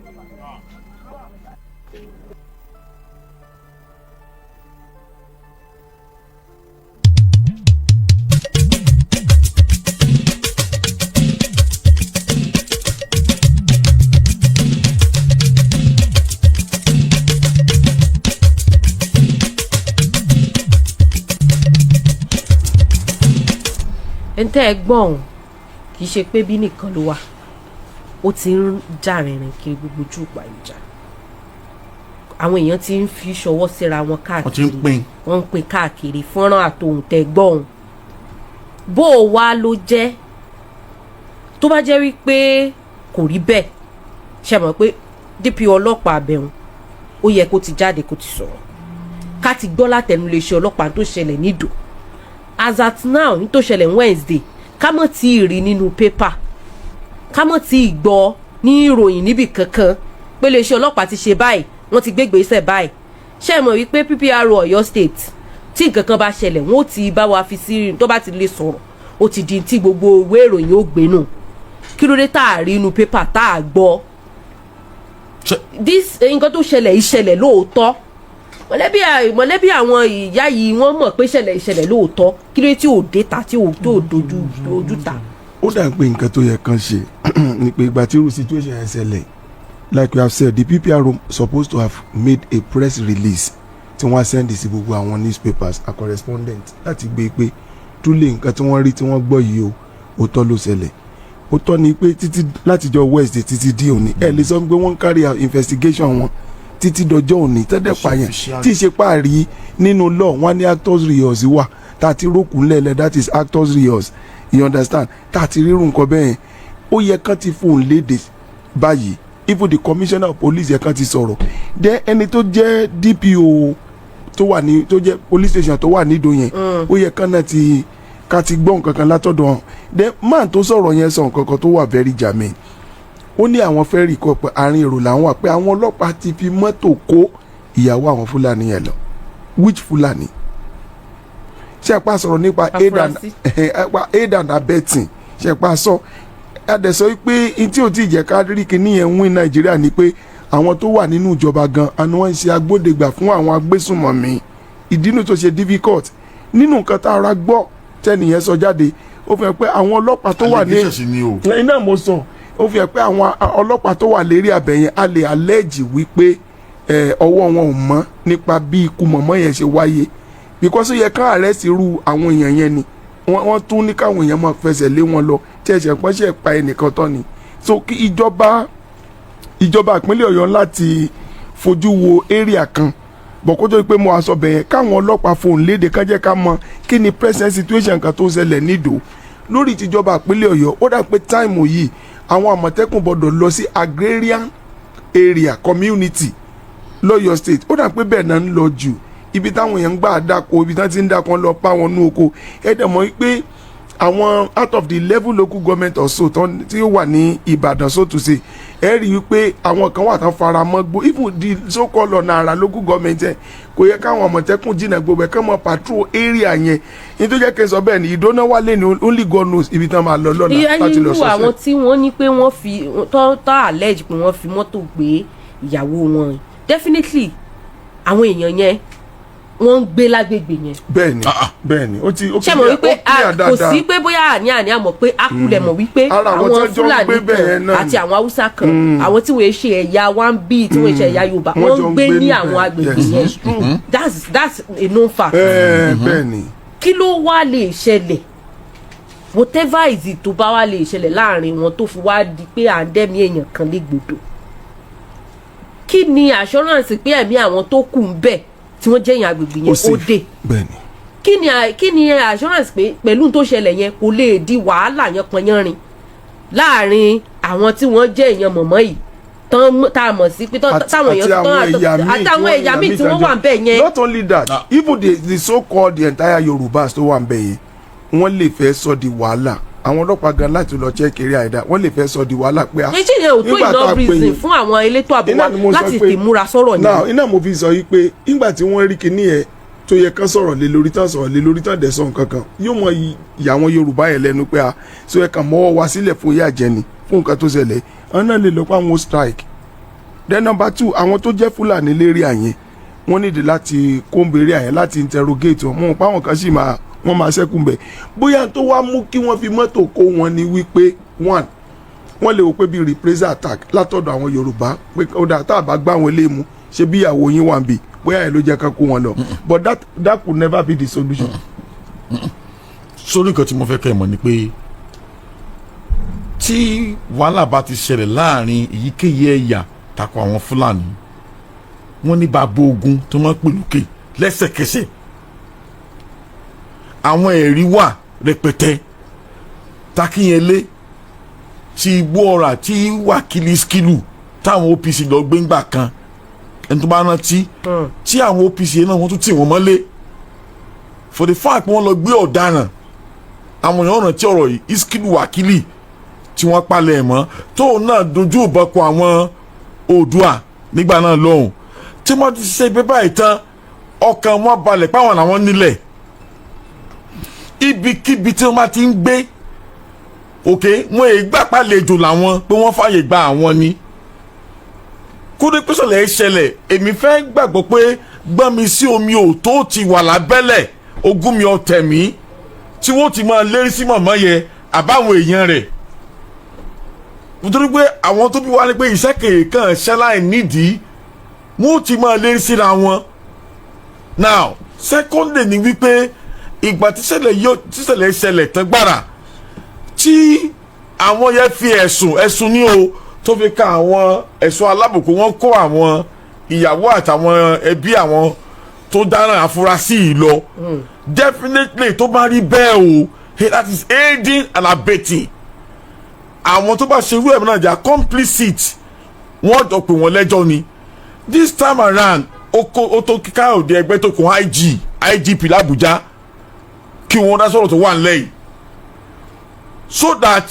B: Ẹni tẹ́ ẹ gbọ́n ọ̀hún, kì í ṣe pé bí nìkan ló wà, ó ti ń jà rìnrìn kiri gbogbo ojú ìpàyọjà. Àwọn èèyàn ti ń fi ṣọwọ́ síra wọn
C: Wọ́n ti ń
B: káàkiri.
C: pín.
B: Wọ́n ń pín káàkiri fọ́nrán àtòhùn tẹ́ gbọ́ ọ̀hún. Bó o wá ló jẹ́, tó bá jẹ́ wípé kò rí bẹ́ẹ̀, ṣe mọ̀ pé DPO ọlọ́pàá abẹ́hùn ó yẹ kó ti jáde, kó ti sọ̀rọ̀, ká ti gbọ́ látẹnu iléeṣẹ́ ọlọ́pàá tó ṣẹlẹ̀ nídò. As at now, ní tó ṣẹlẹ̀ ní Wednesday, ká mọ̀ tí ì rí nínú pépà, ká mọ̀ tí ì gbọ́ ní ìròyìn níbì kankan pé iléeṣẹ́ ọlọ́pàá ti ṣe báyìí, wọ́n ti gbé ìgbésẹ̀ báyìí. Ṣé ẹ mọ̀ wípé PPRO Ọ̀yọ́ State, tí nǹkan kan bá ṣẹlẹ̀, wọ́n ó ti bá wa fi sí, tó bá ti lè sọ̀rọ̀, ó ti di tí gbogbo ìwé ìròyìn ó gbé nù. Kí ló dé tá a rí inú pépà, tá a gbọ́ this nǹkan tó ṣẹlẹ̀? Ìṣẹ̀lẹ̀ lóòótọ́, mọ̀lẹ́bí àwọn ìyá yìí, wọ́n mọ̀ pé ṣẹlẹ̀ ìṣẹ̀lẹ̀ lóòótọ́. Kí ló dé tí ò dé ta, tí ò tó dojú ojú ta?
D: Ó dà pé nǹkan tó yẹ kán ṣe ni pé ìgbà tí irú situation yẹn ṣẹlẹ̀, like we have said, the PPRO supposed to have made a press release tí wọ́n á send sí gbogbo àwọn newspapers and correspondent láti gbé pé truly nǹkan tí wọ́n rí, tí wọ́n gbọ́ yìí o, òótọ́ ló ṣẹlẹ̀. Òótọ́ ni pé títí látijọ́ Wednesday títí di òní, ẹ lè sọ pé wọ́n ń carry out investigation wọn títí dọjọ́ òní tẹ́lẹ̀ pààyàn tí ì ṣe páàrí. Nínú law, wọ́n ní actus reus wà tá a ti rókun lẹ́lẹ̀, that is actus reus, you understand? Tá a ti rírun nǹkan bẹ́ẹ̀ yẹn, ó yẹ kán ti fóun léde báyìí. Even the commissioner of police yẹ kán ti sọ̀rọ̀. Then ẹni tó jẹ́ DPO tó wà ní, tó jẹ́ police station tó wà nídò yẹn, ó yẹ kán náà ti ká ti gbọ́ nǹkan kan látọ̀dọ̀ wọn. Then man tó sọ̀rọ̀ yẹn sọ nǹkan kan tó wà very germane. Ó ní àwọn fẹ́ rí kọ́ pé àárín èrò làwọn wà, pé àwọn ọlọ́pàá ti fi mọ́tò kó ìyàwó àwọn Fúlàní yẹn lọ. Which Fúlàní? Ṣé ẹ pa sọ̀rọ̀ nípa aid and
B: Afurasí.
D: Aid and abetting? Ṣé ẹ pa sọ adẹ̀sọ pé n tí ò tí ì jẹ́ ká rí kinní yẹn win Nàìjíríà ni pé àwọn tó wà nínú ìjọba gan àni wọ́n ń ṣe agbódegbà fún àwọn agbésùnmọ̀mí. Ìdínú tó ṣe difficult. Nínú nǹkan tá a ra gbọ́ tẹ́nìyẹn sọ jáde, ó fi hàn pé àwọn ọlọ́pàá tó wà ní
C: Allegations ni o.
D: Iná mo sọ, ó fi hàn pé àwọn ọlọ́pàá tó wà lérí abẹ yẹn, a lè allege wípé ọwọ́ wọn ò mọ́ nípa bí ikú mọ̀mọ́ yẹn ṣe wáyé, because ó yẹ ká arrest irú àwọn èèyàn yẹn ni. Wọ́n tún ní káwọn èèyàn máa fẹsẹ̀ lé wọn lọ tí ẹ̀ṣẹ̀ pọ́nṣẹ̀ pa ẹnìkan tán ni. So kí ìjọba ìpínlẹ̀ Ọ̀yọ́ láti fojú wo area kan bọ̀ kó tó di pé mo aṣọ bẹ̀yẹn, káwọn ọlọ́pàá fohùn léde, kán jẹ́ ká mọ kí ni present situation kan tó ń ṣẹlẹ̀ nídòó. Lórí tìjọba ìpínlẹ̀ Ọ̀yọ́, ó dà pé time yìí, àwọn Àmọ̀tẹ́kùn gbọ́dọ̀ lọ sí agrarian area community lọ́yọ̀ State. Ó dà pé bẹ́ẹ̀ náà ń lọ jù, ibi táwọn èèyàn ń gbà dáko, ibi táwọn ti ń dáko, ń lọ pa wọn ní oko. Ẹ dẹ̀ mọ̀ pé àwọn out of the 11 local government or so tí ó wà ní Ìbàdàn, so to say, ẹ rí i wípé àwọn kan wà tán fara mọ́ gbó, even the so called ọ̀nà àrà local government ẹ̀, kò yẹ káwọn Àmọ̀tẹ́kùn jìnnà gbogbo ẹ̀, kán mọ patrol area yẹn. Ní tó jẹ́ kí n sọ bẹ́ẹ̀ ni, ìdóná wálé ni, only God knows ibi tán máa lọ lọ́la láti lọ
B: Irú
D: sọ́sẹ̀.
B: àwọn tí wọ́n ní pé wọ́n fi tọ́ allege pé wọ́n fi mọ́tò gbé ìyàwó wọn, definitely àwọn èèyàn yẹn, wọ́n ń gbé lágbègbè yẹn.
D: Bẹ́ẹ̀ni, bẹ́ẹ̀ni, ó ti ó
B: Ṣé mọ̀ wípé
D: clear
B: kò
D: dáadáa.
B: sí pé bóyá àní àní àmọ̀ pé a kúlẹ̀ mọ̀ wípé
D: Ara àwọn
B: àwọn
D: tí wọ́n jọ ń
B: Fúlàní
D: gbé bẹ́ẹ̀
B: kan
D: náà
B: àti
D: ni.
B: àwọn Haúsá kan, àwọn tí wọ́n ṣe ẹ̀yà one b, tí wọ́n ṣe ẹ̀yà Yorùbá,
D: Wọ́n
B: wọ́n
D: jọ
B: ń
D: ń
B: gbé
D: gbé
B: ní
D: níbẹ̀.
B: àwọn agbègbè
D: Yes,
B: yẹn.
D: it's true.
B: That's a known fact.
D: Bẹ́ẹ̀ni.
B: Kí ló wá lè ṣẹlẹ̀, whatever is it tó bá wá lè ṣẹlẹ̀ láàrin wọn tó fi wá di pé à ń dẹ́mi èèyàn kan légbodò? Kí ni assurance pé ẹ̀mí àwọn tó kù ń bẹ̀ tí wọ́n jẹ́ èèyàn agbègbè yẹn ó
D: safe.
B: dé?
D: Bẹ́ẹ̀ni.
B: Kí ni assurance pé pẹ̀lú tó ṣẹlẹ̀ yẹn, kò lè di wàhálà yẹn pọnyánrin láàrin àwọn tí wọ́n jẹ́ èèyàn mọ̀mọ́ yìí tán tá a mọ̀ sí pé táwọn
D: àti
B: èèyàn
D: àwọn ẹ̀yà míì
B: àtàwọn ẹ̀yà míì tí wọ́n wà ń bẹ̀ yẹn?
D: Not only that, even the so called the entire Yorùbás tó wà ń bẹ̀ yẹn, wọ́n lè fẹ́ sọ di wàhálà. Àwọn ọlọ́pàá gan láti lọ check area àìdá, wọ́n lè fẹ́ sọ di wàhálà pé
B: Ṣé yẹn ò tó
D: nígbà tá a
B: enough
D: pè
B: reason
D: yín-
B: fún àwọn elétò ààbò
D: Iná
B: wa
D: ni mo sọ
B: láti
D: pé
B: tè múra sọ̀rọ̀
D: now
B: yẹn?
D: iná mo fi sọ yìí pé nígbà tí wọ́n rí kinní yẹn tó yẹ kán sọ̀rọ̀ lé lórí, tán sọ̀rọ̀ lé lórí, tán dẹ̀ sọ nǹkan kan, yóò mọ ìyà àwọn Yorùbá yẹn lẹ́nu pé a so ẹ kàn mọ́wọ́ wá sílẹ̀ fún ìyà jẹni fún nǹkan tó ṣẹlẹ̀. Àwọn náà lè lọ pé àwọn strike. Then number two, àwọn tó jẹ́ Fúlàní lérí àyẹn, wọ́n nídìí láti comb area yẹn, láti interrogate wọn. Mọ̀ pé àwọn kan sì máa, wọ́n máa ṣẹ́kù bẹ̀. Bóyá tó wá mú kí wọ́n fi mọ́tò kó wọn ni wípé one, wọ́n lè wò pé bíi reprisal attack látọ̀dọ̀ àwọn Yorùbá, pé ó dà tá a bá gbá àwọn ilé mu, ṣe bí ìyàwó yín wà ń bì, bóyá ẹ̀ ló jẹ́ ká kó wọn lọ. But that could never be the solution.
C: Sórí nǹkan tí mo fẹ́ kẹ́ ẹ mọ̀ ni pé tí wàhálà bá ti ṣẹlẹ̀ láàrin èyíkéyìí ẹ̀yà tako àwọn Fúlàní, wọ́n ní bàbá ogun tó máa ń pè lókè lẹ́sẹ̀kẹsẹ̀. Àwọn ẹ̀rí wà rẹpẹtẹ takínyẹlé tí igbó ọ̀rà tí wákìlì skilu táwọn OPC lọ gbé ńgbà kan, ẹni tó bá rántí, tí àwọn OPC yẹn náà, wọ́n tún tì wọ́n mọ́lé for the fact pé wọ́n lọ gbé ọ̀daràn. Àwọn èèyàn rántí ọ̀rọ̀ yìí, Iskilu Wakili tí wọ́n palẹ̀ ẹ̀ mọ́, tóun náà dojú ìbọn kọ àwọn Oòduà nígbà náà lọ́hùn. Tí wọ́n ti ṣe pépà ìtàn, ọkàn wọn balẹ̀ páwọn làwọn nílẹ̀ ibikíbi tí wọ́n bá ti ń gbé òkè wọn èyí gbà pàlejò làwọn pé wọ́n fààyè gba àwọn ni kódé pẹ́sọ̀lẹ̀ ṣẹlẹ̀. Èmi fẹ́ gbàgbọ́ pé gbọ́n mi sí omi ò tó ti wà lábẹ́lẹ̀ ogún mi ọ̀tẹ̀ mi tí wọ́n ti máa lérí sí mọ̀mọ́ yẹ àbáwọn èèyàn rẹ̀, nítorí pé àwọn tó bí wá ní pé iṣẹ́ kèékan ṣẹláì nídìí, wọ́n ti máa lérí síra wọn. Now, secondly ni wípé ìgbà tíṣẹ̀lẹ̀ yóò tíṣẹ̀lẹ̀ ṣẹlẹ̀ tán gbàrà tí àwọn yẹn fi ẹ̀sùn ní o tó fi ka àwọn ẹ̀ṣọ́ alábòkú, wọn kó àwọn ìyàwó àtàwọn ẹbí àwọn tó dáràn àfúrásì yìí lọ. Definitely, tó bá rí bẹ́ẹ̀ o, hey, that is aiding and abetting. Àwọn tó bá ṣe irú ẹ̀ náà, they are complicit, wọ́n jọ pé wọ́n lẹ́jọ́ ni. This time around, ó kó ó tó kíkà òde ẹgbẹ́ tó kún IG, IGP l'Abuja, kí wọ́n dá sọ̀rọ̀ tó wà nílẹ̀ yìí, so that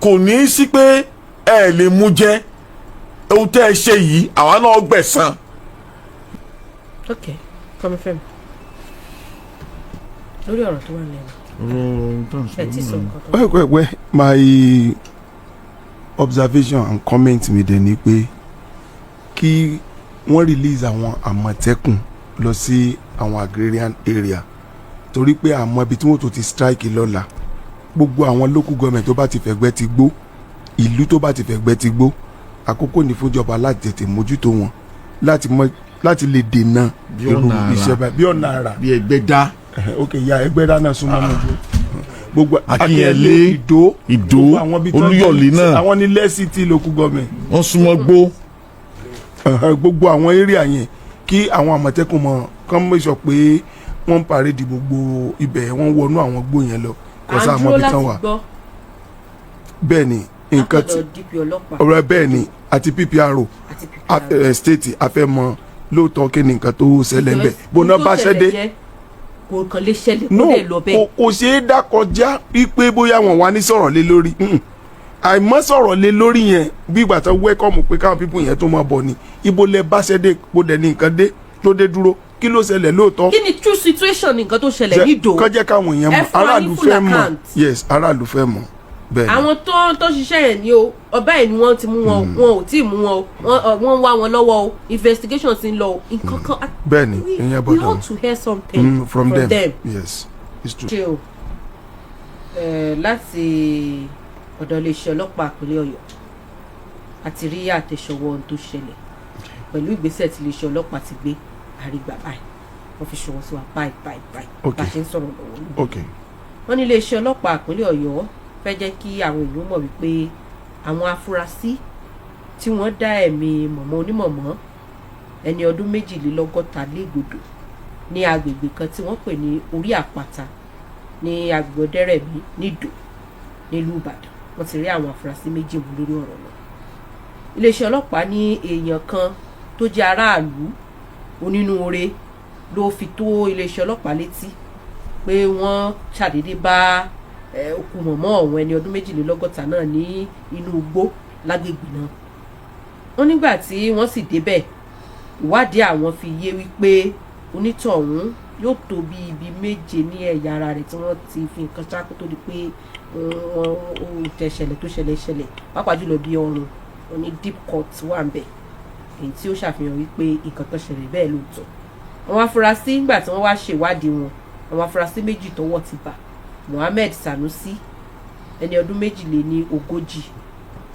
C: kò ní í sí pé ẹ lè mú jẹ ohun tẹ́ ẹ ṣe yìí, àwa náà gbẹ̀san.
B: Ok, kọ́mi fẹ́mi, lórí ọ̀rọ̀ tó wà lẹ́nu ẹ ti sọ nǹkan tó.
D: Well, my observation and comment mi dẹ̀ ni pé kí wọ́n release àwọn Àmọ̀tẹ́kùn lọ sí àwọn agrarian area. Torí pé àmọ́ ibi tí wọ́n tó ti strike lọ́la, gbogbo àwọn local government tó bá ti fẹ̀gbẹ́ ti gbó, ìlú tó bá ti fẹ̀gbẹ́ ti gbó, àkókò ní fúnjọba láti tètè mójútó wọn, láti mọ láti lè dènà
C: Bí
D: irú
C: ọ̀nà àrà.
D: iṣẹ́ báyìí, bí ọ̀nà àrà.
C: Bí Ẹgbẹ́dá.
D: Ok, ya Ẹgbẹ́dá náà súnmọ́ náà, gbogbo
C: Akínyẹlé,
D: Ìdó,
C: Ìdó,
D: gbogbo àwọn ibi tó ń
C: Olúyọ̀lé náà.
D: Àwọn ní lẹ́sìtì local government.
C: Wọ́n súnmọ́ gbó.
D: Gbogbo àwọn area yẹn, kí àwọn Àmọ̀tẹ́kùn mọ̀ kán mọ̀ sọ pé wọ́n ń parade gbogbo ibẹ̀, wọ́n wọnú àwọn gbó yẹn lọ kò
B: À
D: sáà
B: ń
D: mọ́
B: dúró
D: ibi tán
B: láti
D: wà.
B: gbọ́
D: Bẹ́ẹ̀ ni, nǹkan tí
B: látọ̀dọ̀ DP ọlọ́pàá
D: ọ̀rọ̀ bẹ́ẹ̀ ni àti PPRO
B: àti PPRO.
D: State afẹ́mọ́ lóòótọ́ kí ni nǹkan tó ṣẹlẹ̀ ń bẹ̀ bóná
B: Tó
D: bá ṣẹ́ dé.
B: ṣẹlẹ̀ yẹn kò kàn lè ṣẹlẹ̀ kó
D: No,
B: lè lọ bẹ́ẹ̀.
D: kò ṣeé dá kọjá wípé bóyá wọn wá ní sọ̀rọ̀ lé lórí. Àìmọ́ sọ̀rọ̀ lé lórí yẹn, bí ìgbà tó welcome pé káwọn people yẹn tó máa bọ̀ ni. Ibo lẹ bá ṣẹ́ dé? Bó dẹ̀ ní nǹkan dé tó dé dúró? Kí ló ṣẹlẹ̀ lóòótọ́?
B: Kí ni true situation nǹkan tó ṣẹlẹ̀ nídò?
D: Kọ́ jẹ́ káwọn èèyàn
B: Ẹ
D: mọ̀.
B: fún wa ní
D: Aráàlú
B: full
D: fẹ́ mọ̀.
B: account.
D: Yes, aráàlú fẹ́ mọ̀, bẹ́ẹ̀ ni.
B: Àwọn tó ṣiṣẹ́ yẹn ni o, ọba ẹ̀ ni wọ́n ti mú wọn o, wọn ò tí ì mú wọn o, wọ́n ń wá wọn lọ́wọ́ o, investigation ti ń lọ o, nǹkan kan.
D: Bẹ́ẹ̀ ni, ìyẹn
B: We
D: gbọ́dọ̀
B: ought to hear something
D: from them. Yes, it's true.
B: Ṣe o láti ọ̀dọ̀ iléeṣẹ́ ọlọ́pàá ìpínlẹ̀ Ọ̀yọ́ àti rí àtẹ̀sọ̀wọ́ ohun tó ṣẹlẹ̀ pẹ̀lú ìgbésẹ̀ tí iléeṣẹ́ ọlọ́pàá ti gbé àrígbà báyìí, wọ́n fi ṣọwọ́ sí wa báyìí báyìí báyìí bá a ṣe ń sọ̀rọ̀ lọ́wọ́ lọ́wọ́. Wọ́n ní iléeṣẹ́ ọlọ́pàá ìpínlẹ̀ Ọ̀yọ́ fẹ́ jẹ́ kí àwọn èèyàn mọ̀ wípé àwọn afurasí tí wọ́n dá ẹ̀mí mọ̀mọ́ onímọ̀mọ́ ẹni ọdún 62 légbodò ní agbègbè kan tí wọ́n pè ní Orí Àpáta ní agbègbè Ọ̀dẹ́rẹ̀mí nídò nílùú Ìbàdàn, wọ́n ti rí àwọn afurasí méjì mú lórí ọ̀rọ̀ náà. Iléeṣẹ́ ọlọ́pàá ní èèyàn kan tó jẹ́ aráàlú onínúure ló fi tó iléeṣẹ́ ọlọ́pàá létí pé wọ́n ṣàdédé bá òkú mọ̀mọ́ ọ̀hún ẹni ọdún 62 náà ní inú igbó lágbègbè náà. Wọ́n nígbà tí wọ́n sì débẹ̀, ìwádìí àwọn fi yé wípé onítọ̀hún yóò tó bí ibi méje ní ẹ̀yà ara rẹ̀ tí wọ́n ti fi nǹkan ṣá kó tó di pé wọ́n ó tẹ ṣẹlẹ̀ tó ṣẹlẹ̀ ṣẹlẹ̀, pàápàá jùlọ bí ọrùn wọn ní deep cut wà ń bẹ̀, èyí tí ó ṣàfihàn wípé nǹkan kan ṣẹlẹ̀ bẹ́ẹ̀ lóòótọ́. Àwọn afurasí, nígbà tí wọ́n wá ṣèwádìí wọn, àwọn afurasí méjì tọ́wọ́ ti bà, Mohammed Sanusi ẹni ọdún 42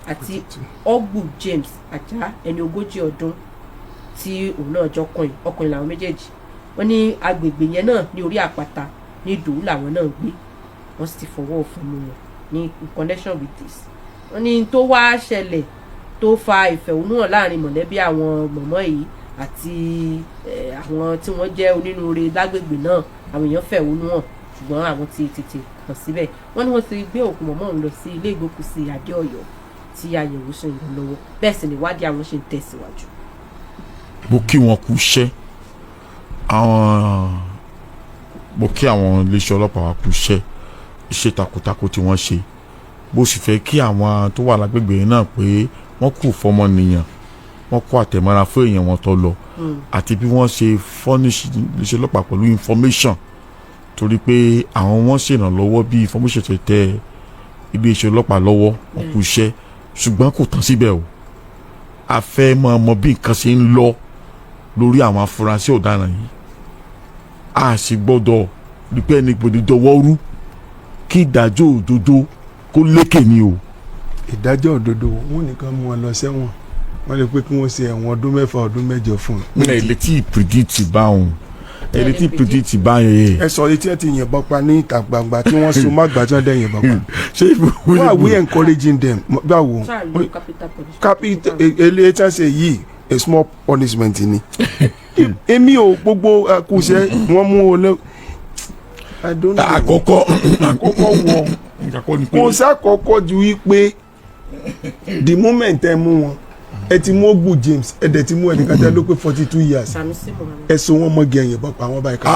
B: àti Ogbu James Ajá ẹni 40 ọdún tí òun náà jọkùnrin, ọkùnrin làwọn méjèèjì. Wọ́n ní agbègbè yẹn náà ní Orí Àpáta ní Ìdòwú làwọn náà ń gbé. Wọ́n sì ti fọwọ́ òfin mú wọn ní in connection with this. Wọ́n ní tó wá ṣẹlẹ̀ tó fa ìfẹ̀hónúhàn láàrin mọ̀lẹ́bí àwọn mọ̀mọ́ yìí àti àwọn tí wọ́n jẹ́ onínúure lágbègbè náà, àwọn èèyàn fẹ̀hónú hàn, ṣùgbọ́n àwọn ti tètè kàn síbẹ̀. Wọ́n ní wọ́n ti gbé òkú mọ̀mọ́ òun lọ sí ilé ìgbókùsí Adé-Ọ̀yọ́ tí àyẹ̀wò ṣe ń lọ lọ́wọ́, bẹ́ẹ̀ sì ni ìwádìí àwọn ṣe ń tẹ̀síwájú.
C: Mo kí wọn kú iṣẹ́ àwọn, mo kí àwọn iléeṣẹ́ ọlọ́pàá wa kú iṣẹ́, iṣẹ́ takuntakun tí wọ́n ṣe. Bó sì fẹ́ kí àwọn tó wà lágbègbè yẹn náà pé wọ́n kù fọmọnìyàn, wọ́n kó àtẹ̀mọ́ra fún èèyàn wọn tó lọ, àti bí wọ́n ṣe furnish iléeṣẹ́ ọlọ́pàá pẹ̀lú information, torí pé àwọn wọ́n ṣèrànlọ́wọ́ bí information ṣe tẹ iléeṣẹ́ ọlọ́pàá lọ́wọ́. Wọ́n kú iṣẹ́, ṣùgbọ́n kò tán síbẹ̀ o. A fẹ́ máa mọ bí nǹkan ṣe ń lọ lórí àwọn afurasí ọ̀daràn yìí. A sì gbọ́dọ̀ rí pé ẹni gbọ́dọ̀ dọwọ́ rú kí ìdájọ́ òdodo kó lékè ni o.
D: Ìdájọ́ òdodo, wọn nìkan mú wọn lọ sẹ́wọ̀n, wọ́n lè pé kí wọ́n ṣe ẹ̀wọ̀n ọdún 6, ọdún 8 fún un.
C: Ẹ lè tí predict báwọn, ẹ lè tí predict báyẹn.
D: Ẹ sọ etí ẹ ti yìnbọn pa ní ìta gbangba tí wọ́n so má gbàjọ́ dẹ̀ yìnbọn pa.
C: Ṣé
D: Why are we encouraging them? Báwo?
B: Ṣáà lo capital punishment.
D: Capital eléyìí tí wọ́n ṣe yìí, a small punishment ni. Èmi ò gbogbo kùsẹ́ wọ́n mú o lọ. I don't know.
C: Àkọ́kọ́
D: Àkọ́kọ́ wọ
C: àkọ́kọ́ ni pé
D: kò sákọ̀ọ́kọ́ ju wípé the moment ẹ mú wọn, ẹ ti mú Ogbu James, ẹ dẹ̀ ti mú ẹnìkan tẹ́ ló pé 42 years.
B: Sanusi Mohammed.
D: Ẹ so wọn mọ́gi, ẹ̀yìn bọ́ pa wọn báyìí ká.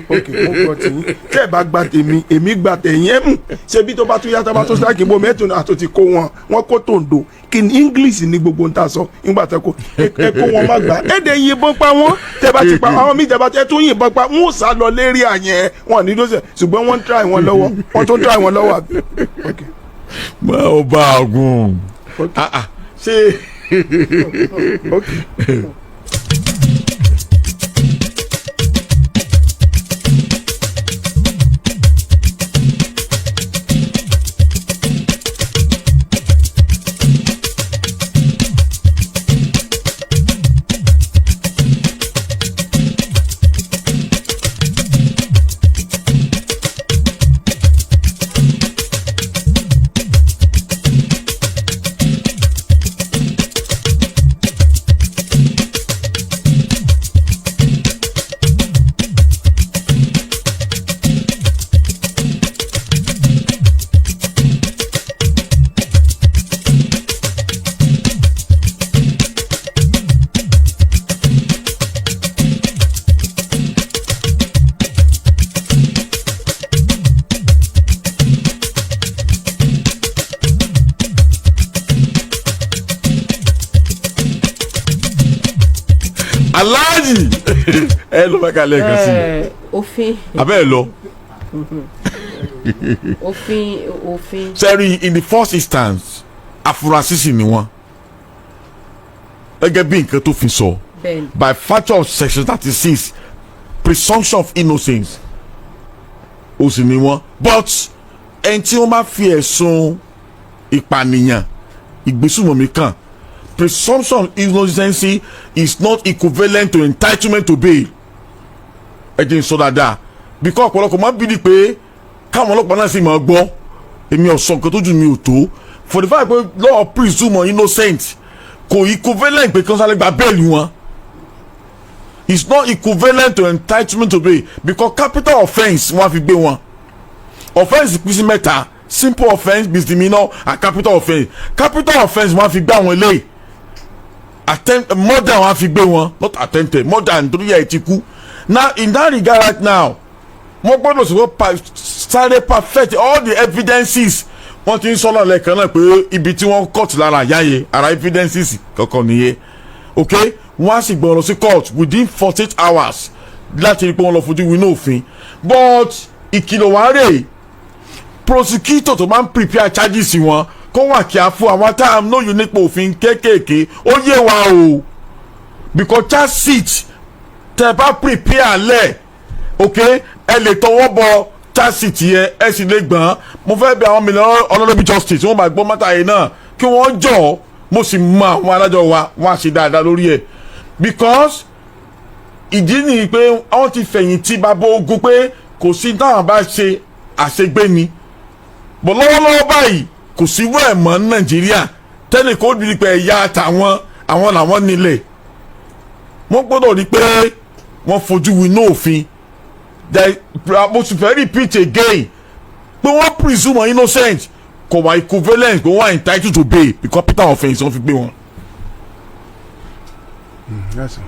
D: Ok, mo gbọ́ tiyín. Tẹ́ ẹ bá gba tèmi, èmi gba tẹ̀yìn. Ẹ mú ṣebí tó bá tún yàtọ̀ bá tún sáàkì bó mẹ́tò náà tó ti kó wọn, wọn kó tòǹdó. Kí ni English ní gbogbo ń tà sọ nígbà tẹ́ kó ẹ kó wọn má gbà ẹ dẹ̀ yìnbọn pa wọn. Tẹ́ bá ti pa àwọn míì, tẹ́ bá tẹ́ tún yìnbọn pa wọn, ò sá lọ lérí àyẹn wọn ní dọ́sẹ̀, ṣùgbọ́n wọ́n ń try wọn lọ́wọ́, wọ́n tún try wọn lọ́wọ́ àbí. Ok.
C: Mọ ọba àgùn. Ah, ah, ṣé
D: Ok.
C: Aláàjì, ẹ lọ Mẹ́kà lẹ́ẹ̀kan sí i.
B: Òfin
C: Abẹ́ ẹ lọ.
B: Òfin.
C: Sẹ́rí, in the first instance, afurasí sì ni wọ́n gẹ́gẹ́ bí nǹkan tó fi sọ. By virtue of section 36, presumption of innocence ó sì ní wọ́n, but ẹni tí wọ́n bá fi ẹ̀sùn ìpànìyàn, ìgbésùmọ̀mí kàn, presumption of innocence is not equivalent to entitlement to bail. Ẹ jẹ́ n sọ dáadáa, because ọ̀pọ̀lọpọ̀ máa ń bí ni pé káwọn ọlọ́pàá náà sì máa gbọ́. Èmi ọ̀sán nǹkan tójú mi ò tó. For the fact pé law presume innocent, kò equivalent pé kí wọ́n sáré gba bail wọn. It's not equivalent to entitlement to bail, because capital offence wọ́n á fi gbé wọn. Offence pín sí mẹ́ta: simple offence, misdemeanor and capital offence. Capital offence wọ́n á fi gbé àwọn eléyìí. Attempt murder wọ́n á fi gbé wọn, not attempted murder, nítorí ẹ̀ ti kú. Now, in that regard, right now, wọ́n gbọ́dọ̀ sọ pé sáré perfect all the evidences. Wọ́n ti ń sọ́nà lẹ́ẹ̀kan náà pé ibi tí wọ́n cut lára àyà yẹn, ara evidences kankan nìyẹn. Ok, wọ́n á sì gbọ́n lọ sí court within 48 hours láti rí i pé wọ́n lọ fojú winá òfin. But ìkìlọ̀ wá rèé, prosecutor tó máa ń prepare charges wọn, kó wà kí a fún àwọn tá a lóye nípa òfin kéékèèké, ó yé wa o, because charge sheet tẹ bá prepare lẹ̀, ok, ẹ lè tọwọ́ bọ charge sheet yẹn, ẹ sì lè gbọ́n. Mo fẹ́ bẹ̀ àwọn mìíràn ọlọ́dọ́bí justice, wọ́n máa gbọ́ matter yìí náà, kí wọ́n jọ̀. Mo sì mọ àwọn adájọ́ wa, wọ́n á ṣe dáadáa lórí ẹ̀, because ìdí nìyí pé wọ́n ti fẹ̀yìntì bàbá ogun pé kò sí táwọn bá ṣe àṣegbé ni. Bọ̀ lọ́wọ́lọ́wọ́ báyìí, kò sí wẹ́ẹ̀ mọ́ ní Nàìjíríà tẹ́lẹ̀ kó bí pé ẹ̀yà àtàwọn àwọn làwọn nílẹ̀. Wọ́n gbọ́dọ̀ rí pé wọ́n fojú winá òfin. Mo sì fẹ́ repeat again pé wọ́n presume innocent kò wá equivalent pé wọ́n are entitled to bail, because capital offence wọ́n fi gbé wọn.
D: Yes, sir.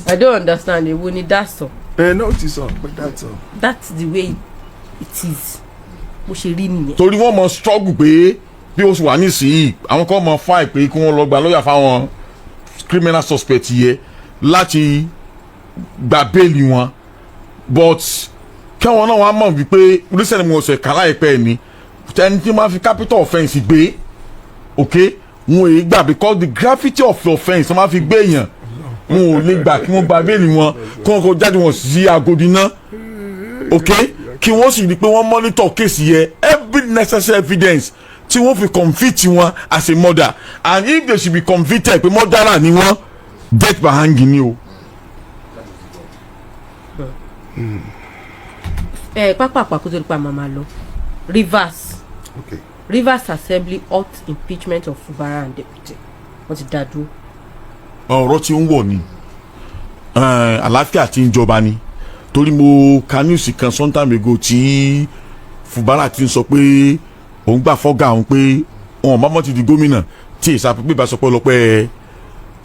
B: I don't understand. Èwo ni that's all?
D: Ẹ náà ti sọ pé that's all.
B: That's the way it is, bó ṣe rí nìyẹn.
C: Torí wọ́n mọ struggle pé bí ó sì wà nísìnyí, àwọn kan mọ file pé kí wọ́n lọ gba lọ́ọ̀yà fáwọn criminal suspect yẹ láti gba bail wọn, but kẹ́wọn náà wọ́n á mọ̀ wípé recently mo ṣe kà láìpẹ́ ni, ẹni tí wọ́n fi capital offence gbé, ok, wọn ò gbà, because the gravity of the offence wọ́n máa fi gbé èèyàn, wọn ò lè gbà kí wọ́n gba bail wọn, kí wọ́n kó jáde wọn sí Agodi náà. Ok, kí wọ́n sì rí i pé wọ́n monitor case yẹ, every necessary evidence tí wọ́n fi convict wọn as a murder, and if they should be convicted pé murderer ni wọ́n, death by hanging ni o.
B: Ẹ pápá àpàkó tó nípa màmá lọ Rivers.
D: Okay.
B: Rivers Assembly halt impeachment of Fubara and deputy. Wọ́n ti dá dúró.
C: Ọ̀rọ̀ tí ń wọ̀ ni, àlàáfíà tí ń jọba ni, torí mo ka news kan some time ago tí Fubara ti ń sọ pé òun gbà fọ́gà òun pé wọn ò bá mọ́ ti di gómìnà tí èsà pípé bá sọ pé ọlọpẹ́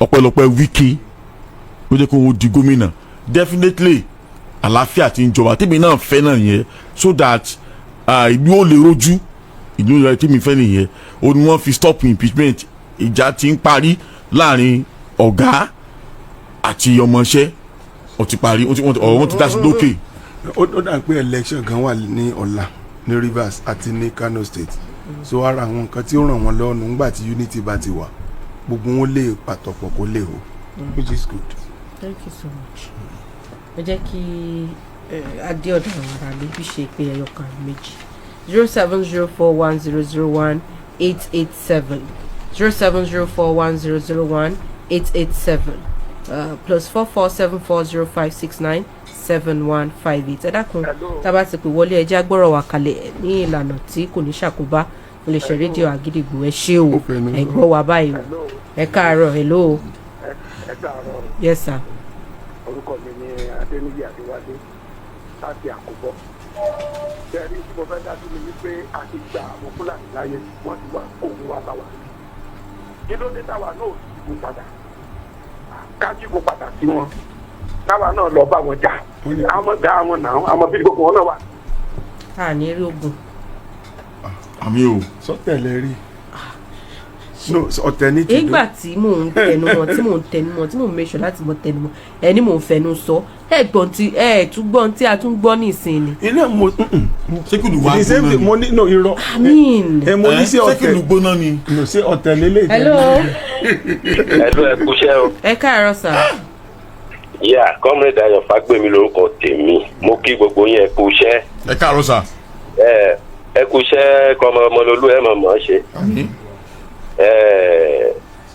C: ọpẹ́lọpẹ́ Wike ló jẹ́ kó òun di gómìnà. Definitely, àlàáfíà tí ń jọba tèmi náà fẹ́ náà yẹn, so that ìlú ò lè rojú ìlú rẹ. Tèmi fẹ́ nìyẹn. Ó ní wọ́n fi stop impeachment. Ìjà ti ń parí láàrin ọ̀gá àti ọmọọṣẹ́, ó ti parí, ọ̀rọ̀ wọn ti dá sí lókè.
D: Ó dà pé election kan wà ní ọ̀la ní Rivers àti ní Kano State, so ara àwọn nǹkan tí ó ràn wọ́n lọ́wọ́ nù nígbà tí unity bá ti wà, gbogbo wọn lè pàtọ́pọ̀ kó lè o, which is good.
B: Thank you so much. Ẹ jẹ́ kí adé ọ̀dọ̀ àwọn ará lè bí ṣe pé ẹyọ kan méjì. 07041001887, 07041001887, +447405697158. Ẹ dákun, tá a bá ti pè wọlé, ẹ jẹ́ agbọ́rọ̀ wà kalẹ̀ ní ìlànà tí kò ní ṣàkóbá fún iléeṣẹ́ rédíò Àgídìgbò. Ẹ ṣé o.
D: Ó fẹ́ mi.
B: Ẹ gbọ́ wa báyìí o. Ẹ káàárọ̀, hello.
G: Ẹ káàárọ̀.
B: Yes, sir.
G: Orúkọ mi ni Adéníyì Adéwálé láti Àkóbọ̀. Bẹ́ẹ̀ni, tí mo fẹ́ dá sí ni wípé a ti gba àwọn Fúlàní láyé, wọ́n ti wá kóògùn wa bá wa. Kí ló dé táwa náà ò jígun padà? Ká jígun padà sí wọn, táwa náà lọ bá wọn jà. Àwọn dá àwọn náà, àwọn bí gbogbo wọn náà wà.
B: A ní rí ogun.
C: Àmì o.
D: Sọtẹ̀lẹ̀ rí. No, ọ̀tẹ̀ ní tìdó.
B: Ìgbà tí mò ń tẹnu mọ́, tí mò ń tẹnu mọ́, tí mò ń make sure láti mọ tẹnu mọ́, ẹni mò ń fẹnu sọ, ẹ gbọ́n tí ẹ tún gbọ́n tí a tún gbọ́ nísìnyí ni.
D: Ilé mo
C: Ṣé kìlú wa
D: the same
C: gbóná
D: thing
C: ni?
D: Mo ní no, irọ́.
B: I mean.
D: Ẹ mo ní sí
C: Ṣé
D: ọ̀tẹ̀
C: kìlú gbóná ni?
D: No, sí ọ̀tẹ̀ lélẹ̀.
B: Hello.
H: Hello, ẹ kúṣẹ́ o.
B: Ẹ káàárọ̀ sà.
H: Yà, Comrade Ayọ̀ Fágbèmí lórúkọ tèmi. Mo kí gbogbo yín, ẹ kúṣẹ́.
C: Ẹ káàárọ̀ sà.
H: Ẹ kúṣẹ́ kọmọ ọmọlólú, ẹ mọ̀ mọ̀ ṣe.
C: Àmín.
H: Ẹ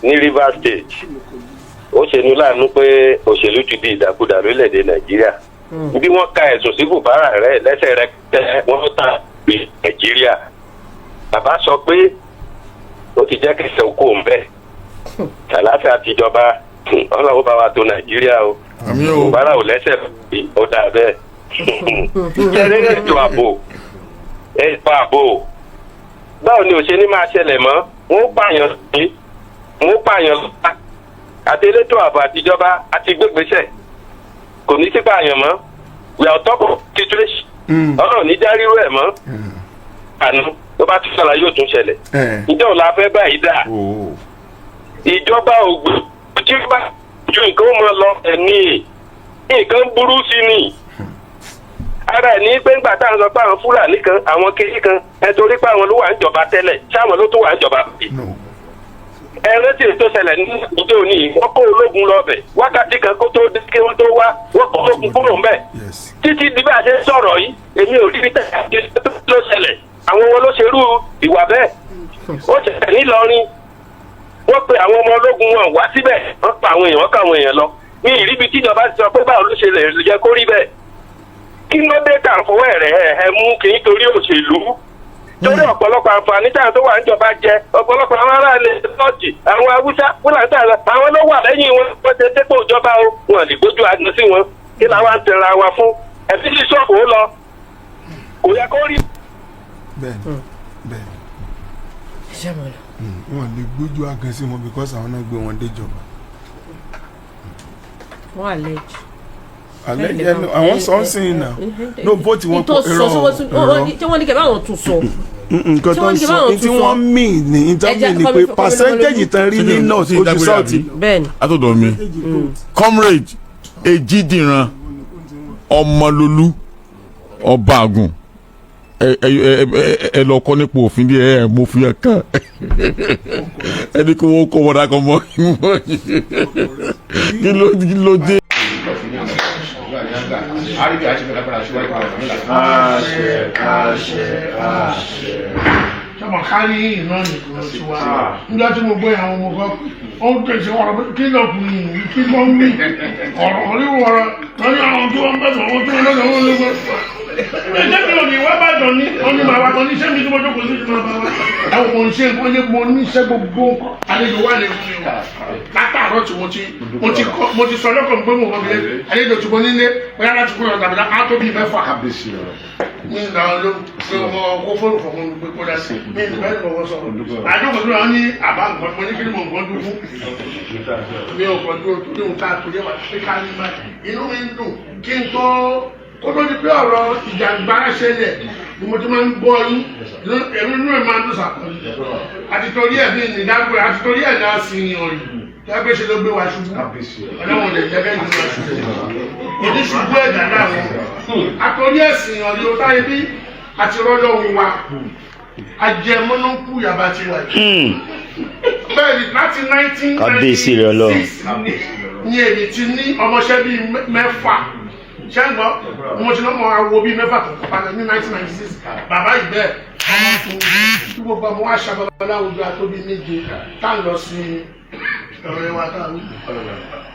H: ní Rivers State, ó ṣe ní láàánú pé òṣèlú ti di ìdàkudà lórílẹ̀‐èdè Nàìjíríà. Bí wọ́n ka ẹ̀sùn sí Fubara rẹ̀ lẹ́sẹ̀ rẹ̀ tẹ́ wọ́n ta gbé Nàìjíríà. Bàbá sọ pé ó ti jẹ́ kẹsẹ̀ okó ń bẹ̀. Àlàáfíà tìjọba, Ọlọ́run bá wa tó Nàìjíríà o.
C: Àmín o.
H: Fubara ò lẹ́sẹ̀, ó dà bẹ́ẹ̀. Ṣẹlẹ̀ ètò ààbò, báwo ni ò ṣe ní máa ṣẹlẹ̀ mọ́? Wọ́n pààyàn sí, wọ́n pààyàn lọ́la, àti elétò ààbò àtijọba àti gbégbèsè, kò ní sí pààyàn mọ́. We are on top of situation. Ọlọ́run ní já rírú ẹ̀ mọ́. Àná tó bá tún ṣàlàyé, yóò tún ṣẹlẹ̀. Ìjọ òun la fẹ́ báyìí dà? Ìjọba ògbó tí ó bá ju nǹkan ó mọ lọ ẹ̀ ní nǹkan burú sí ni ara ẹ̀ ní pé ńgbà tá à ń sọ pé àwọn Fúlàní kan, àwọn kiri kan, ẹ torí pé àwọn ló wà ń jọba tẹ́lẹ̀, sáwọn ló tún wà ń jọba báyìí? Ẹ rántí èyí tó ṣẹlẹ̀ ní ìjọ òní, wọ́n kó ológun lọ bẹ̀, wákàtí kan kó tó dé kí wọ́n tó wá, wọ́n kó ológun kúrò ń bẹ̀. Títí di bá a ṣe ń sọ̀rọ̀ yìí, èmi ò rí bí tẹ̀lé ló ṣẹlẹ̀. Àwọn wọn ló ṣerú ìwà bẹ́ẹ̀? Ó ṣẹlẹ̀ nílọrin, wọ́n pe àwọn ọmọ ológun wọn wá síbẹ̀, wọ́n pa àwọn èèyàn, wọ́n ká àwọn èèyàn lọ ní ìríbi tíjọba ti sọ pé báwo ló ṣe lè yẹ kó rí bẹ́ẹ̀? Kí ló dé tà ń fọwọ́ ẹ̀rẹ̀ ẹ̀ mú kì í torí òṣèlú, torí ọ̀pọ̀lọpọ̀ àǹfààní táwọn tó wà níjọba jẹ, ọ̀pọ̀lọpọ̀ àwọn aráàlú lọ́ọ̀jì, àwọn Haúsá Fúlàní táwọn àwọn ló wà lẹ́yìn wọn, wọ́n ṣe dépò ìjọba o, wọn lè gbójú àgbọn sí wọn. Kí làwọn ń tẹ̀ra wa fún? Ẹ̀fí sí ṣọ́ọ̀bù ó lọ, kò yẹ kó rí.
D: Bẹ́ẹ̀ni, bẹ́ẹ̀ni, wọn lè gbójú àgàn sí wọn because àwọn náà gbé wọn déjọba.
B: Wọ́n allege.
D: Alẹ́ yẹn àwọn sọ ń sìn náà no vote wọn.
B: Kò irọ́ irọ́. Tí wọ́n ní kẹ́ báwọn tún sọ.
D: Nǹkan tó ń sọ ní tí wọ́n mean ní ní tí wọ́n mean ni pé percentage tán rí ní north ojú south.
B: Bẹ́ẹ̀ni.
C: Látọ̀dọ̀ mi, Comrade Ejidiran Ọmọlólú Ọba Àgùn, ẹ ẹ ẹ ẹ lọ kọ́ nípa òfin díẹ̀. Ẹ mo fi ẹ kàn ẹni kí wọ́n kọ́ wọ́n dákọ̀ mọ́. Kí ló dé?
I: Àṣẹ, àṣẹ, àṣẹ.
J: Sọmọ kárí iná nìkan tí wá nígbà tí mo gbọ́ àwọn ọmọ kan, ó ń tẹ̀sí ọ̀rọ̀ pé kí lọkùnrin yìí, kí ló ń wí ọ̀rọ̀ oríwọ̀ ọ̀rọ̀ lórí àwọn tí wọ́n ń bẹ̀sọ̀, wọ́n tí wọ́n lọ́sọ̀, wọ́n ló gbọ́. Ẹ̀jẹ̀ mi ò ní wá bàjọ́ ní wọ́n ní màá wá kan ní iṣẹ́ mi tí mo jókòó sí ti máa bá wa. Ẹ̀wọ̀n mo ń ṣe nǹkan ní mo ní iṣẹ́, gbogbo àlejò wà lè fún mi o. Látàárọ̀ tí mo ti kọ́, mo ti sọ lọ́kàn pé mo kọ́ mi àlejò tí mo nílé bóyá láti kúrò tàbí á tó bíi 6 ní ìgbà ló pé ọmọ kó fóònù fọmọ mi pé kó dá sí mi ìgbà ìgbà wọ́n sọ̀rọ̀ àjọkọ̀ tó lọ ní àbá nǹkan. Mo ní kí ni mo nǹkan dúró fún mi ò kàn dúró torí òun ká torí wà pé ká ní báyìí. Inú mi ń dùn kí n tó kó tó di pé ọ̀rọ̀ ìjàngbara ṣẹlẹ̀ ni mo ti máa ń gbọ́ yín. Èmi inú ẹ̀ máa ń dùn sàkọ́ni àti torí ẹ̀ bí ìdágbé àti torí ẹ̀ náà sì yàn yìí tẹ́gbẹ́ ṣe ló gbé wa ṣubú. Ọlọ́run lè jẹ́ kẹ́yìn wa ṣubú, oníṣubú ẹ̀dá náà àtòrí ẹ̀sìn ọ̀rí o táyé bí àti rọ́lọ́hun wa ajẹmọ́nùkú yàrá ti wà yìí. Bẹ́ẹ̀ ni láti 19
I: Kábíyèsí rẹ Ọlọ́run.
J: 96 ni èmi ti ní ọmọọṣẹ́ bíi 6 ṣẹ́ńgbọ́n, mo ti lọ́mọ awo bíi 6 tó kọ́ padà ní 1996. Bàbá yìí bẹ́ẹ̀ ọmọ fún tí gbogbo ọmọ wa ṣàbàbà láwùjọ àtóbi 7 tá à ń lọ sí ọ̀rẹ́ wa tá à ń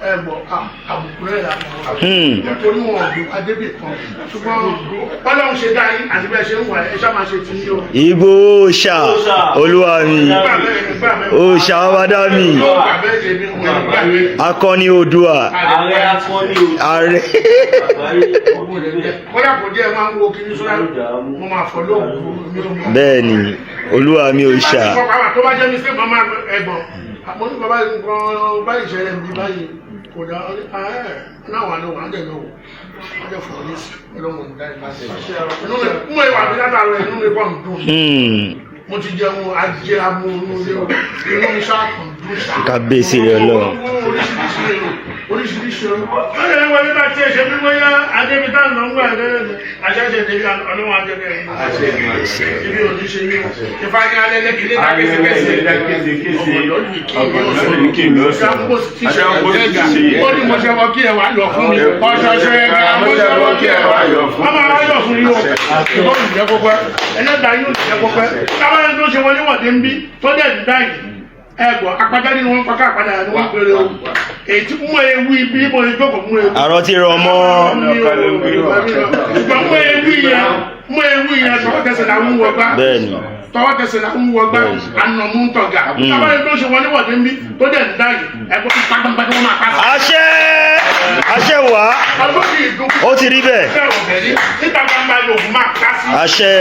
J: ẹ gbọ́ àbùkù rẹ̀ là nítorí wọn ò gbé adébì kan, ṣùgbọ́n bọ́lá ń ṣe dá yín àti bẹ́ẹ̀ ṣe ń wà, ẹ ṣá máa ṣe ti yín o.
I: Ìgbòho ṣá, olúwa mi, òòṣà ọbadá mi, akọni Oòduà, ààrẹ.
J: Kódà kò díẹ̀ máa ń wo kiri sọ́dá, mo máa fọ́ lóògùn mi ò mọ̀.
I: Bẹ́ẹ̀ ni, olúwa mi, òòṣà.
J: Tó bá jẹ́ mi sí màmá ẹ̀gbọ́n mo ní bàbá yìí, nǹkan báyìí ṣẹlẹ̀ níbi báyìí kò dá ẹ náà wà lóhùn àdé lóhùn wọ́n jẹ́ fún ọ ní ọlọ́run dá ìbá sí inú mi mú ìwà mi látàrọ, inú mi kàn ń dùn. Mo ti jẹun ajé amúnúlé o, inú mi ṣáàkùn dùn ṣá.
I: Kábíyèsí rẹ Ọlọ́run.
J: Oríṣiríṣi èrò, oríṣiríṣi èrò. Wọ́n lè wọlé bá tiẹ̀ ṣe bí bóyá adébítà ń lọ ń gbà ẹ̀dẹ́rẹ́ àṣẹṣe débi ọlọ́wọ́n adébẹ̀ yìí. Ibi ò ní ṣe yín o. Ifá ní alẹ́ lẹ́kìlẹ́ dákẹ́sẹ̀kẹ́sẹ̀. Ọ̀gọ̀dọ̀ kì í yóò sọ̀rọ̀. Ó ní mo ṣe wọ kí ẹ wá yọ fún mi. Ọ̀ṣọ̀ṣọ̀ ẹ̀ka mo ṣe wọ kí ẹ wá yọ fún mi. Wọ́n máa yọ fún yín o. Ìbọn ìjẹ́ kókó ẹ. Ẹlẹ́dàá yóò jẹ́ kókó ẹ. Táwọn ẹni tó ṣe wọlé wọ̀dé ń bí tó dẹ̀ ń dá yìí. Ẹ̀gbọ́n apájá ni wọ́n pàkà àpájá ni wọ́n péré o. Èyí tí mú ewu ibi mo ṣe jókòó mú ewu.
I: Àrọ́ ti rọ mọ́.
J: Ṣùgbọ́n mú ewu yẹn tọwọ́ tẹsẹ̀ là ń wọ gbá.
I: Bẹ́ẹ̀ni.
J: Tọwọ́ tẹsẹ̀ là ń wọ gbá. Ànàmú ń tọ̀gà. Táwọn ẹni tó ṣe wọlé wọ̀dé ń bí tó dẹ̀ ń dá yìí. Ẹ̀gbọ́n pàgbàgbà tí wọ́n máa pa.
I: Àṣẹ, àṣẹ wá.
J: Ọdún kì í dùn.
I: Ó ti rí bẹ́ẹ̀.
J: Bẹ́ẹ̀ ò bẹ̀rí. Níta gbangba yòókù máa ká sí.
I: Àṣẹ.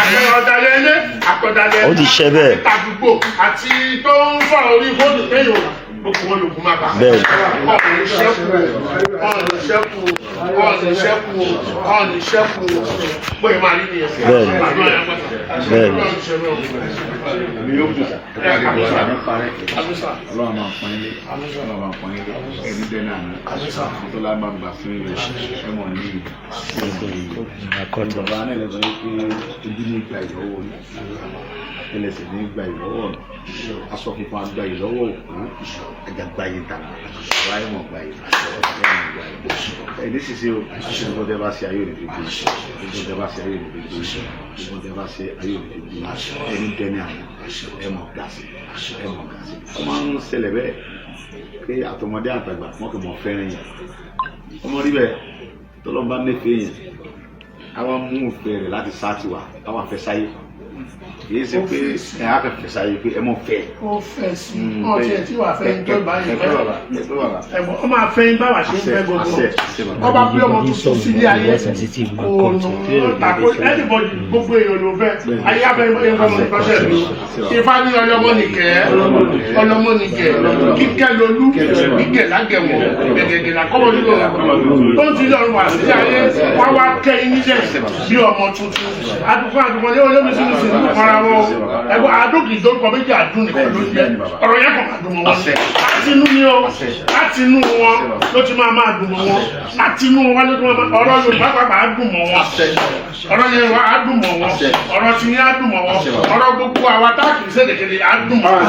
J: Àṣẹ ọ̀dàlẹ̀ ilé, àtọ̀dàlẹ̀
I: Ó ti ṣẹ bẹ́ẹ̀.
J: àtàdúgbò àti tó ń sọ̀rọ̀ orí fóònù téèyàn ò gbogbo wọn yòókù máa bá.
I: Bẹ́ẹ̀ni.
J: Ọ̀nì ṣẹ́kù, ọ̀nì ṣẹ́kù, ọ̀nì ṣẹ́kù, ọ̀nì ṣẹ́kù. Bóyá máa rí nìyẹn.
I: Bẹ́ẹ̀ni.
J: Àdúrà yẹn gbàgbà.
I: Bẹ́ẹ̀ni.
K: Ọlọ́run máa pọ́n ilé, Ọlọ́run máa pọ́n ilé, ẹni dẹ́nà àná, tó lá máa gbà fún ilé, ẹmọ ní ìlú. Bàbá náà lè sọ pé ojú ní ìgbà ìlọ́wọ́ orí, àtẹlẹsẹ̀ ní ìgbà ìlọ́wọ́ ọ̀nà, aṣọ funfun àgbà ìlọ́wọ́ òkú, àjàgbá yìí tààrà, wáyé mọ̀ gbà yìí, ẹni ṣiṣẹ́ o, gbogbo tẹ bá ṣe ayé òní fi bí, gbogbo tẹ bá ṣe ayé òní fi bí, gbogbo tẹ bá ṣe ayé òní fi bí, ẹni dẹ́ni àná, ẹ mọ̀ gàsí, ẹ mọ̀ gàsí. Ó máa ń ṣẹlẹ̀ bẹ́ẹ̀ pé àtọmọdé àtàgbà wọn kò mọ̀ fẹ́ràn yẹn. Ọmọ rí bẹ́ẹ̀ tọ́lọ́ bá nífẹ̀ẹ́ yẹn, àwa mú ìfẹ́ rẹ̀ láti sá tiwa, àwa fẹ́ sáyé. Kì í ṣe pé ẹ á fẹ́ sáyé pé ẹ mọ̀ fẹ́.
J: Ó fẹ́ sí ọtí ẹ̀ tí wàá fẹ́ ń tó báyìí
K: Ẹ pẹ́ bàbá, ẹ pẹ́ bàbá.
J: Ẹ̀gbọ́n ó máa fẹ́ ń bá wà ṣe ń fẹ́ gbogbo.
K: Àṣẹ, àṣẹ bàbá.
J: Ọba bí ọmọ tuntun sílé ayé kò nù tako anybody, gbogbo èèyàn ló fẹ́ ayé abẹ́ ẹ̀gbọ́n ọmọ ìtọ́sẹ̀ mi. Ifá ní ọlọ́mọ nìkẹ́, ọlọ́mọ nìkẹ́, kíkẹ́ lolú kíkẹ́ lágẹ̀wọ̀n gẹ̀gẹ̀gẹ̀ làkọ́mọ nínú ọ̀run tó ń tilẹ̀ ọ̀run wà sílé ayé wá wá kẹ́ yín nílẹ̀ bí ọmọ tuntun. Adùnkún adùnkún ní olómi sínú sínú mọ́ra wọn ẹ̀gbọ́n adókì ìdórúkọ méjì àdún nìkan ló ń jẹ́ ọ̀rọ̀ yẹn kò máa dùn mọ́ wọn láti inú ni o, láti inú wọn ló ti máa máa dùn mọ́ wọn, láti inú wọn ló ti máa máa ọ̀rọ̀ Yorùbá pàápàá á dùn mọ́ wọn, ọ̀rọ̀ Yorùbá á dùn mọ́ wọn, ọ̀rọ̀ tìyín á dùn mọ́ wọn, ọ̀rọ̀ gbogbo àwa tá kì í ṣèdèkéde á dùn mọ́ wọn.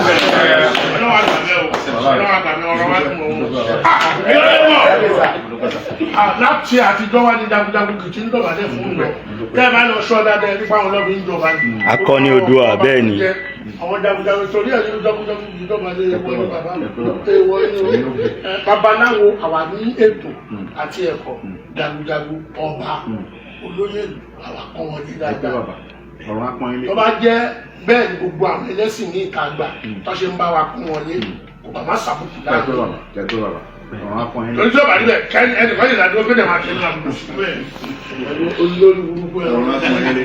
J: Ọlọ́wọ́ àgbàmẹ́ o, ọlọ́wọ́ àgbàmẹ́, ọ̀rọ̀ wa dùn mọ́ wọn. Láti àtijọ́ wá ní jagunjagun kìtì ń dọ̀bálẹ̀ fún un lọ tẹ́ ẹ bá lọ sọ dáadáa nípa àwọn ọlọ́bí ń jọba ni.
I: Akọni Oòduà, bẹ́ẹ̀ ni.
J: Àwọn jagunjagun torí ẹ̀ ní jagunjagun kìtì dọ̀bálẹ̀ ẹ̀wọ̀ ní bàbá ẹ̀wọ̀ ní babaláwo àwa ní ètò àti ẹ̀kọ́ jagunjagun ọba olóyè àwa kọ́ wọn ní dáadáa.
K: Ọ̀run á pọ́n ilé.
J: Tó bá jẹ́ bẹ́ẹ̀ ni gbogbo àwọn ẹlẹ́sìn ní ìta gbà tó ṣe ń bá wa kún wọn lé kò bá má sàbùkù
K: Ẹ pẹ́
J: dáadáa.
K: bàbá, ẹ pẹ́ bàbá, ọ̀run á pọ́n ilé.
J: Lórí tí ó bá rí bẹ́ẹ̀ kẹ́ni ẹnì kan lè dádúró pé dẹ̀ máa ṣe ní àbùkù sí bẹ́ẹ̀ olórí burúkú ẹ̀
K: Ọ̀run á pọ́n ilé.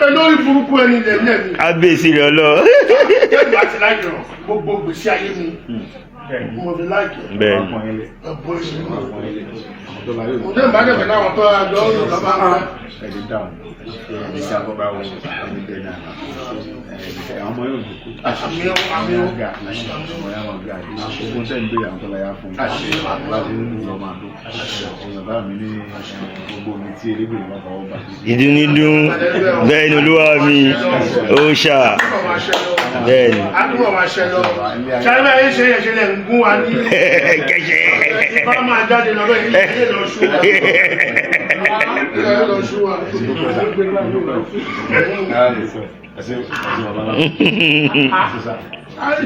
J: Olórí burúkú ẹni lẹ́mí ẹ̀mí.
I: Kábíyèsí rẹ Ọlọ́run.
J: Jẹ́bi àti láìpẹ́ rọ̀ gbogbo gbèsè ayé mi mo fi láìpẹ́.
I: Bẹ́ẹ̀ni.
J: Ẹ̀bọ ìṣèlú. Mo dé ìbádẹ́ pẹ̀lú àwọn tó àjọ ń lọ bá ń fẹ́.
K: Ẹni dáhùn, ẹni sábà wọ, ẹni dẹ́nà àná, àwọn ọmọ yóò dùkú.
J: Àmì ó, àmì ó.
K: Ọmọ yà wọn ga, ogun tẹ́ ń gbé àwọn tó láyà fún un láti ń lọ máa dún. Ọmọ bàbá mi ní gbogbo mi tí elégbèrè bá fọwọ́ bà.
I: Ìdúnnídún bẹ́ẹ̀ ni olúwa mi òòṣà bẹ́ẹ̀ ni.
J: Àdúgbò máa ṣẹ lọ. Ṣáínà yìí ṣe yẹ̀ ṣe lẹ̀ ń gún wa ní.
I: Kẹ̀kẹ́.
J: Ìbá máa jáde lọ bẹ́ẹ̀ ní ilé lọ ṣú wa. Ilé lọ ṣú wa.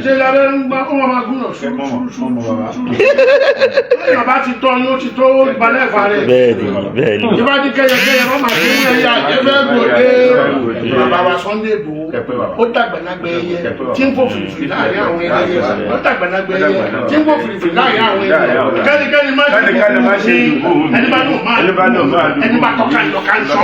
J: Ṣe lábẹ́ ń gbá ó máa gún lọ ṣú ṣú ṣú ṣú. Lẹ́yìn ọba ti tọ́ ni ó ti tó balẹ̀ fà rẹ̀.
I: Bẹ́ẹ̀ni, bẹ́ẹ̀ni.
J: Ìbá ní kẹyẹkẹyẹ wọ́n máa fi mú ẹyà ẹgbẹ́ gbòde. Bàbá wa Sunday Igboho ó dàgbàlagbà ẹyẹ tí ń fò fìrìfìrì láàrin àwọn ẹyẹ. Ó dàgbàlagbà ẹyẹ tí ń fò fìrìfìrì láàrin àwọn ẹyẹ. Kẹ́nikẹ́ni má ṣe dùbò mi. Ẹni bá dùn máa dùn. Ẹni bá tọ́ka ìlọ́ka ń sọ.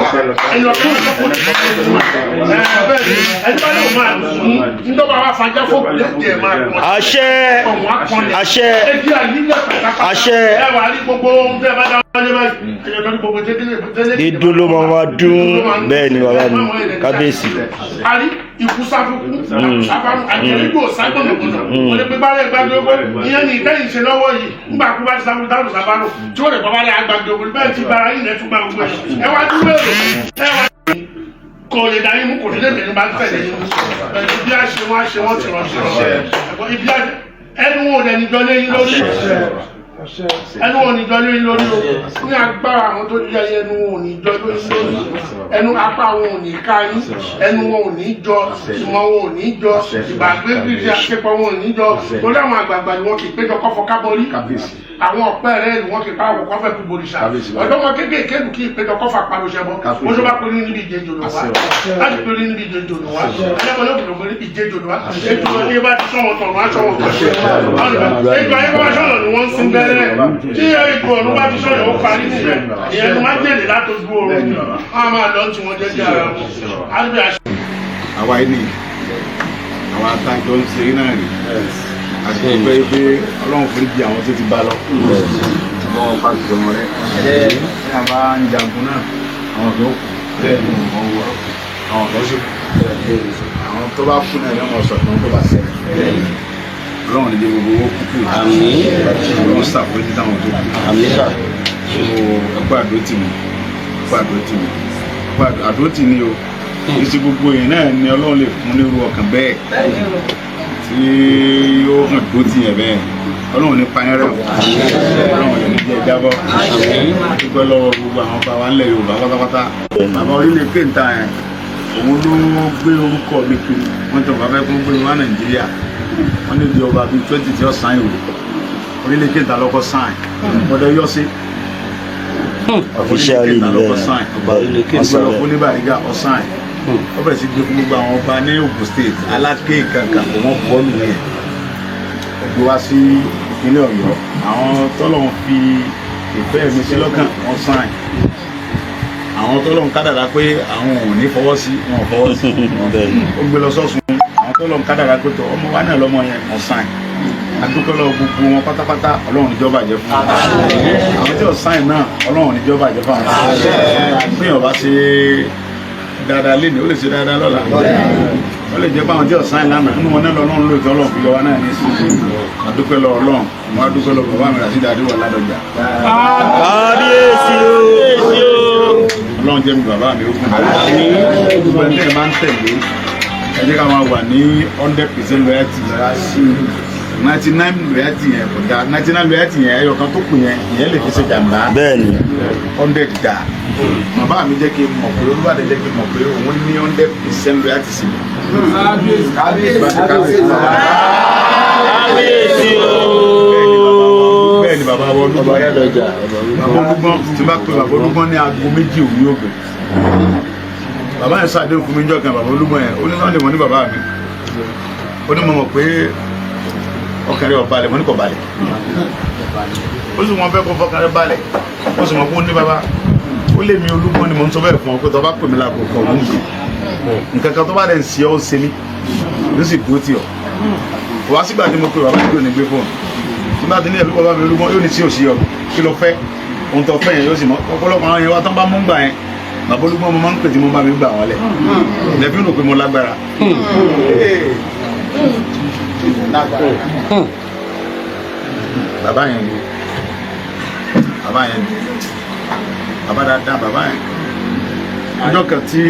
J: Ẹni ọ̀tún ìlọ́kùn bẹ́ẹ̀ni ẹni bá dùn máa dùn. Ńdọ́gba wa fàjà fòkù. Jẹ́jẹ́ máa pọ̀ sí.
I: Àṣẹ.
J: Ọ̀hún á kanlẹ̀.
I: Àṣẹ.
J: Ẹbí àyílẹ̀ pátápátá.
I: Àṣẹ.
J: Ẹ wà á rí gbogbo ohun tẹ́ ẹ bá dá wọlé báyìí. Ẹ̀yọ̀ tó ní gbogbo tẹ́lẹ̀.
I: Dídún ló máa máa dún. Bẹ́ẹ̀ ni bàbá mi, kábíyèsí.
J: A rí ikú sáfùkú, sáfàmù, àjẹrígbò ságbọ̀nàgbọ̀nà. Wọ́n lè pe bá rẹ̀ gbàgbé owó. Ìyẹn ní ìtẹ́yìn ṣe lọ́wọ́ yìí. Ńgbà kú bá ti sáfù dárò sáfàrò. Tí ó lè bọ́ bá rẹ̀ àgbàgbé owó. Bẹ́ẹ̀ ti bara yìí lẹ́tún gba gbogbo ẹ̀. Ẹ wá dúró èrò. Ẹ wá kò lè dá yín mú, kò ní lè bẹ̀rù bá ń tẹ̀lé yín. Ibi àṣẹ wọn àṣẹ wọn ti ránṣẹ́ ránṣẹ́. Ibi àṣẹ ẹnu wọn ò dẹ̀ níjọ lé yín lórí, ẹnu wọn ò ní jọ lé yín lórí o. Ní agbára àwọn tó jẹ́ ẹnu wọn ò ní jọ lé yín lórí, ẹnu apá wọn ò ní ká yín, ẹnu wọn ò ní jọ, ìmọ̀ wọn ò ní jọ, ìgbàgbé fífi àṣepọ̀ wọn ò ní jọ, torí àwọn àgbààgbà ni wọn kì í péjọ kọ́fọ kábọ́rí, àwọn ọ̀pẹ rẹ̀ ni wọn kì í pa àwọn kọ́fẹ́ kú borìṣà, ọ̀dọ́ wọn kéékèèké lù kí ìpéjọ kọ́fà parọ́ṣẹ́ bọ́. Wọ́n tó bá pé ní níbi ìjẹ́jọ́ ló wá láti pé ní níbi ìjẹ́jọ́ ló wá ẹlẹ́wọ̀n yóò kìlọ̀ pé ní ìjẹ́jọ́ ló wá. Ètò ayé bá ti sọ̀wọ́n tọ̀nù aṣọ̀wọ̀n tọ̀nù, ètò ayé bá sọ̀rọ̀ ni wọ́n ń sin bẹ́rẹ̀ tí ètò ọ̀run bá ti sọ̀rọ̀ ó parí nìyẹn. Ìyẹn ni wọ́n jèrè látọjú oorun, wọ́n á máa lọ tí wọ́n jẹ́jẹ́ ara wọn. Á
K: Àwa yìí ni àwa àtàjọ ń ṣeré náà rí àti pé pé Ọlọ́run forí jì àwọn tó ti bá lọ, ṣùgbọ́n wọn pa ṣùgbọ́n rẹ ní a bá ń jagun náà, àwọn tó kù bẹ́ẹ̀ ni wọ́n wọ, àwọn tó sì kù, àwọn tó bá kú náà yọmọ sọ̀tún tó bá ṣẹlẹ̀. Ọlọ́run ní jẹ́ gbogbo owó kúkú.
I: Àmín.
K: Ọlọ́run ṣàforíjì táwọn tó kù.
I: Àmín sà.
K: So ẹkú àdó tì mí, ẹkú àdó tì mí, ẹkú àdó tì ní o. Kì í ṣe gbogbo èèyàn náà ni Ọlọ́run lè fún nírú ọkàn bẹ́ẹ̀ tí ó hàn dó tì yẹn bẹ́ẹ̀. Ọlọ́run ní payán rẹ̀, Ọlọ́run ní jẹ́ jábọ́. Dúpẹ́ lọ́wọ́ gbogbo àwọn ọba wa ńlẹ̀ Yorùbá pátápátá. Bàbá orílẹ̀ kéńtà yẹn, òun ló gbé orúkọ mi kiri. Wọ́n tẹ̀ wọ́n fẹ́ kó gbé mi wá Nàìjíríà, wọ́n ní di ọba bíi 20 tí ó sàn ìwò orílẹ̀ kéńtà lọ́kọ́ sàn ọ̀dọ̀ yọ sí.
I: Officially
K: Orílẹ̀ kéńtà lọ́kọ́
I: nìyẹn.
K: sàn
I: Ọba
K: ọgbẹ́ lọ fún ní Bàrígà ọ̀sán ó bẹ̀rẹ̀ sí gbé fún gbogbo àwọn ọba ní Ògùn State, Aláké kankan kò wọ́n bọ́ nìyẹn. Ó gbé wá sí ìpínlẹ̀ Ọ̀yọ́, àwọn tọ́lọ̀ ń fi ìfẹ́ mi sí lọ́kàn wọ́n sàn, àwọn tọ́lọ̀ ń kádàrá pé àwọn ò ní fọwọ́ sí wọn ò fọwọ́ sí. Ó gbé lọ sọ́sùn, àwọn tọ́lọ̀ ń kádàrá pé tọ́ ọmọ wa náà lọ́mọ yẹn wọ́n sàn. Adúpẹ́ lọ́wọ́ gbogbo wọn pátápátá. Ọlọ́run níjọba jẹ́ fún wọn. Àwọn tí ò sáìn náà, Ọlọ́run níjọba jẹ́ fún àwọn. Bí èèyàn bá ṣe dáadáa lénìí, ó lè ṣe dáadáa lọ́la, ó lè jẹ́ pé àwọn tí ò sáìn lánàá nínú wọn náà lọ́lọ́run lóòótọ́ Ọlọ́run fi yọ wá náà ní sí. Adúpẹ́ lọ́wọ́ Ọlọ́run. Wọn adúpẹ́ lọ́wọ́ bàbá mi Rasheed Adéwọlá Ládọjà.
I: Kábíyèsí o.
K: Ọlọ́run jẹ́ mi bàbá mi ó kún gbogbo ẹni tẹ́ ẹ máa ń tẹ̀lé. Ẹ jẹ́ ká máa wà ní 100% loyalty. 99 loyalty yẹn kò dáa. 99 loyalty yẹn, ẹyọ kan tó kù yẹn, ìyẹn lè fi ṣe jàmbá.
I: Bẹ́ẹ̀ni.
K: 100 dáa. Bàbá mi jẹ́ kí n mọ̀ pé Olúbàdàn jẹ́ kí n mọ̀ pé òun ní 100% loyalty sí mi.
I: Kábíyèsí o.
K: Bẹ́ẹ̀ ni bàbá wa Olúgbọ́n, bàbá Olúgbọ́n tí bá pe bàbá Olúgbọ́n ní aago 2 òun yóò gbé. Bàbá yẹn sàdé fún mi jọ kan. Bàbá Olúgbọ́n yẹn ó ní Sunday, mo ní bàbá mi, ó ní mo mọ̀ pé ọkàn rẹ̀ ò balẹ̀. Mo ní kò balẹ̀. Ó sì wọ́n fẹ́ kó fọkàn rẹ̀ balẹ̀. Ó sì mọ̀ pé ó ní bàbá ó lé mi Olúgbọ́n ni mo ń sọ bẹ́ẹ̀ fún ọ pé tó bá pè mí láago kan òun gbé nǹkan kan tó bá dẹ̀ ń ṣe ọ́ ó ṣe mí ló sì dúró tì ọ́. Wá sígbà tí mo pe bàbá yìí ò ní gbé fóònù. Tí bá ti ní ẹ̀lú bàbá mi Olúgbọ́n, yóò ní sí òsì ọ, kí ló fẹ́? Ohun tó fẹ́ yẹn yóò sì mọ ọ̀pọ̀lọpọ̀ àwọn yẹn wá tán bá mú gbà yẹn. Bàbá Olúgbọ́n mo máa ń pè tí mo bá mi gbà wọ́n lẹ̀ lẹ́bí rò pé mo lágbára. Bàbá yẹn ni, bàbá yẹn ni bàbá dáadáa. Bàbá yẹn, ọjọ́ kan tí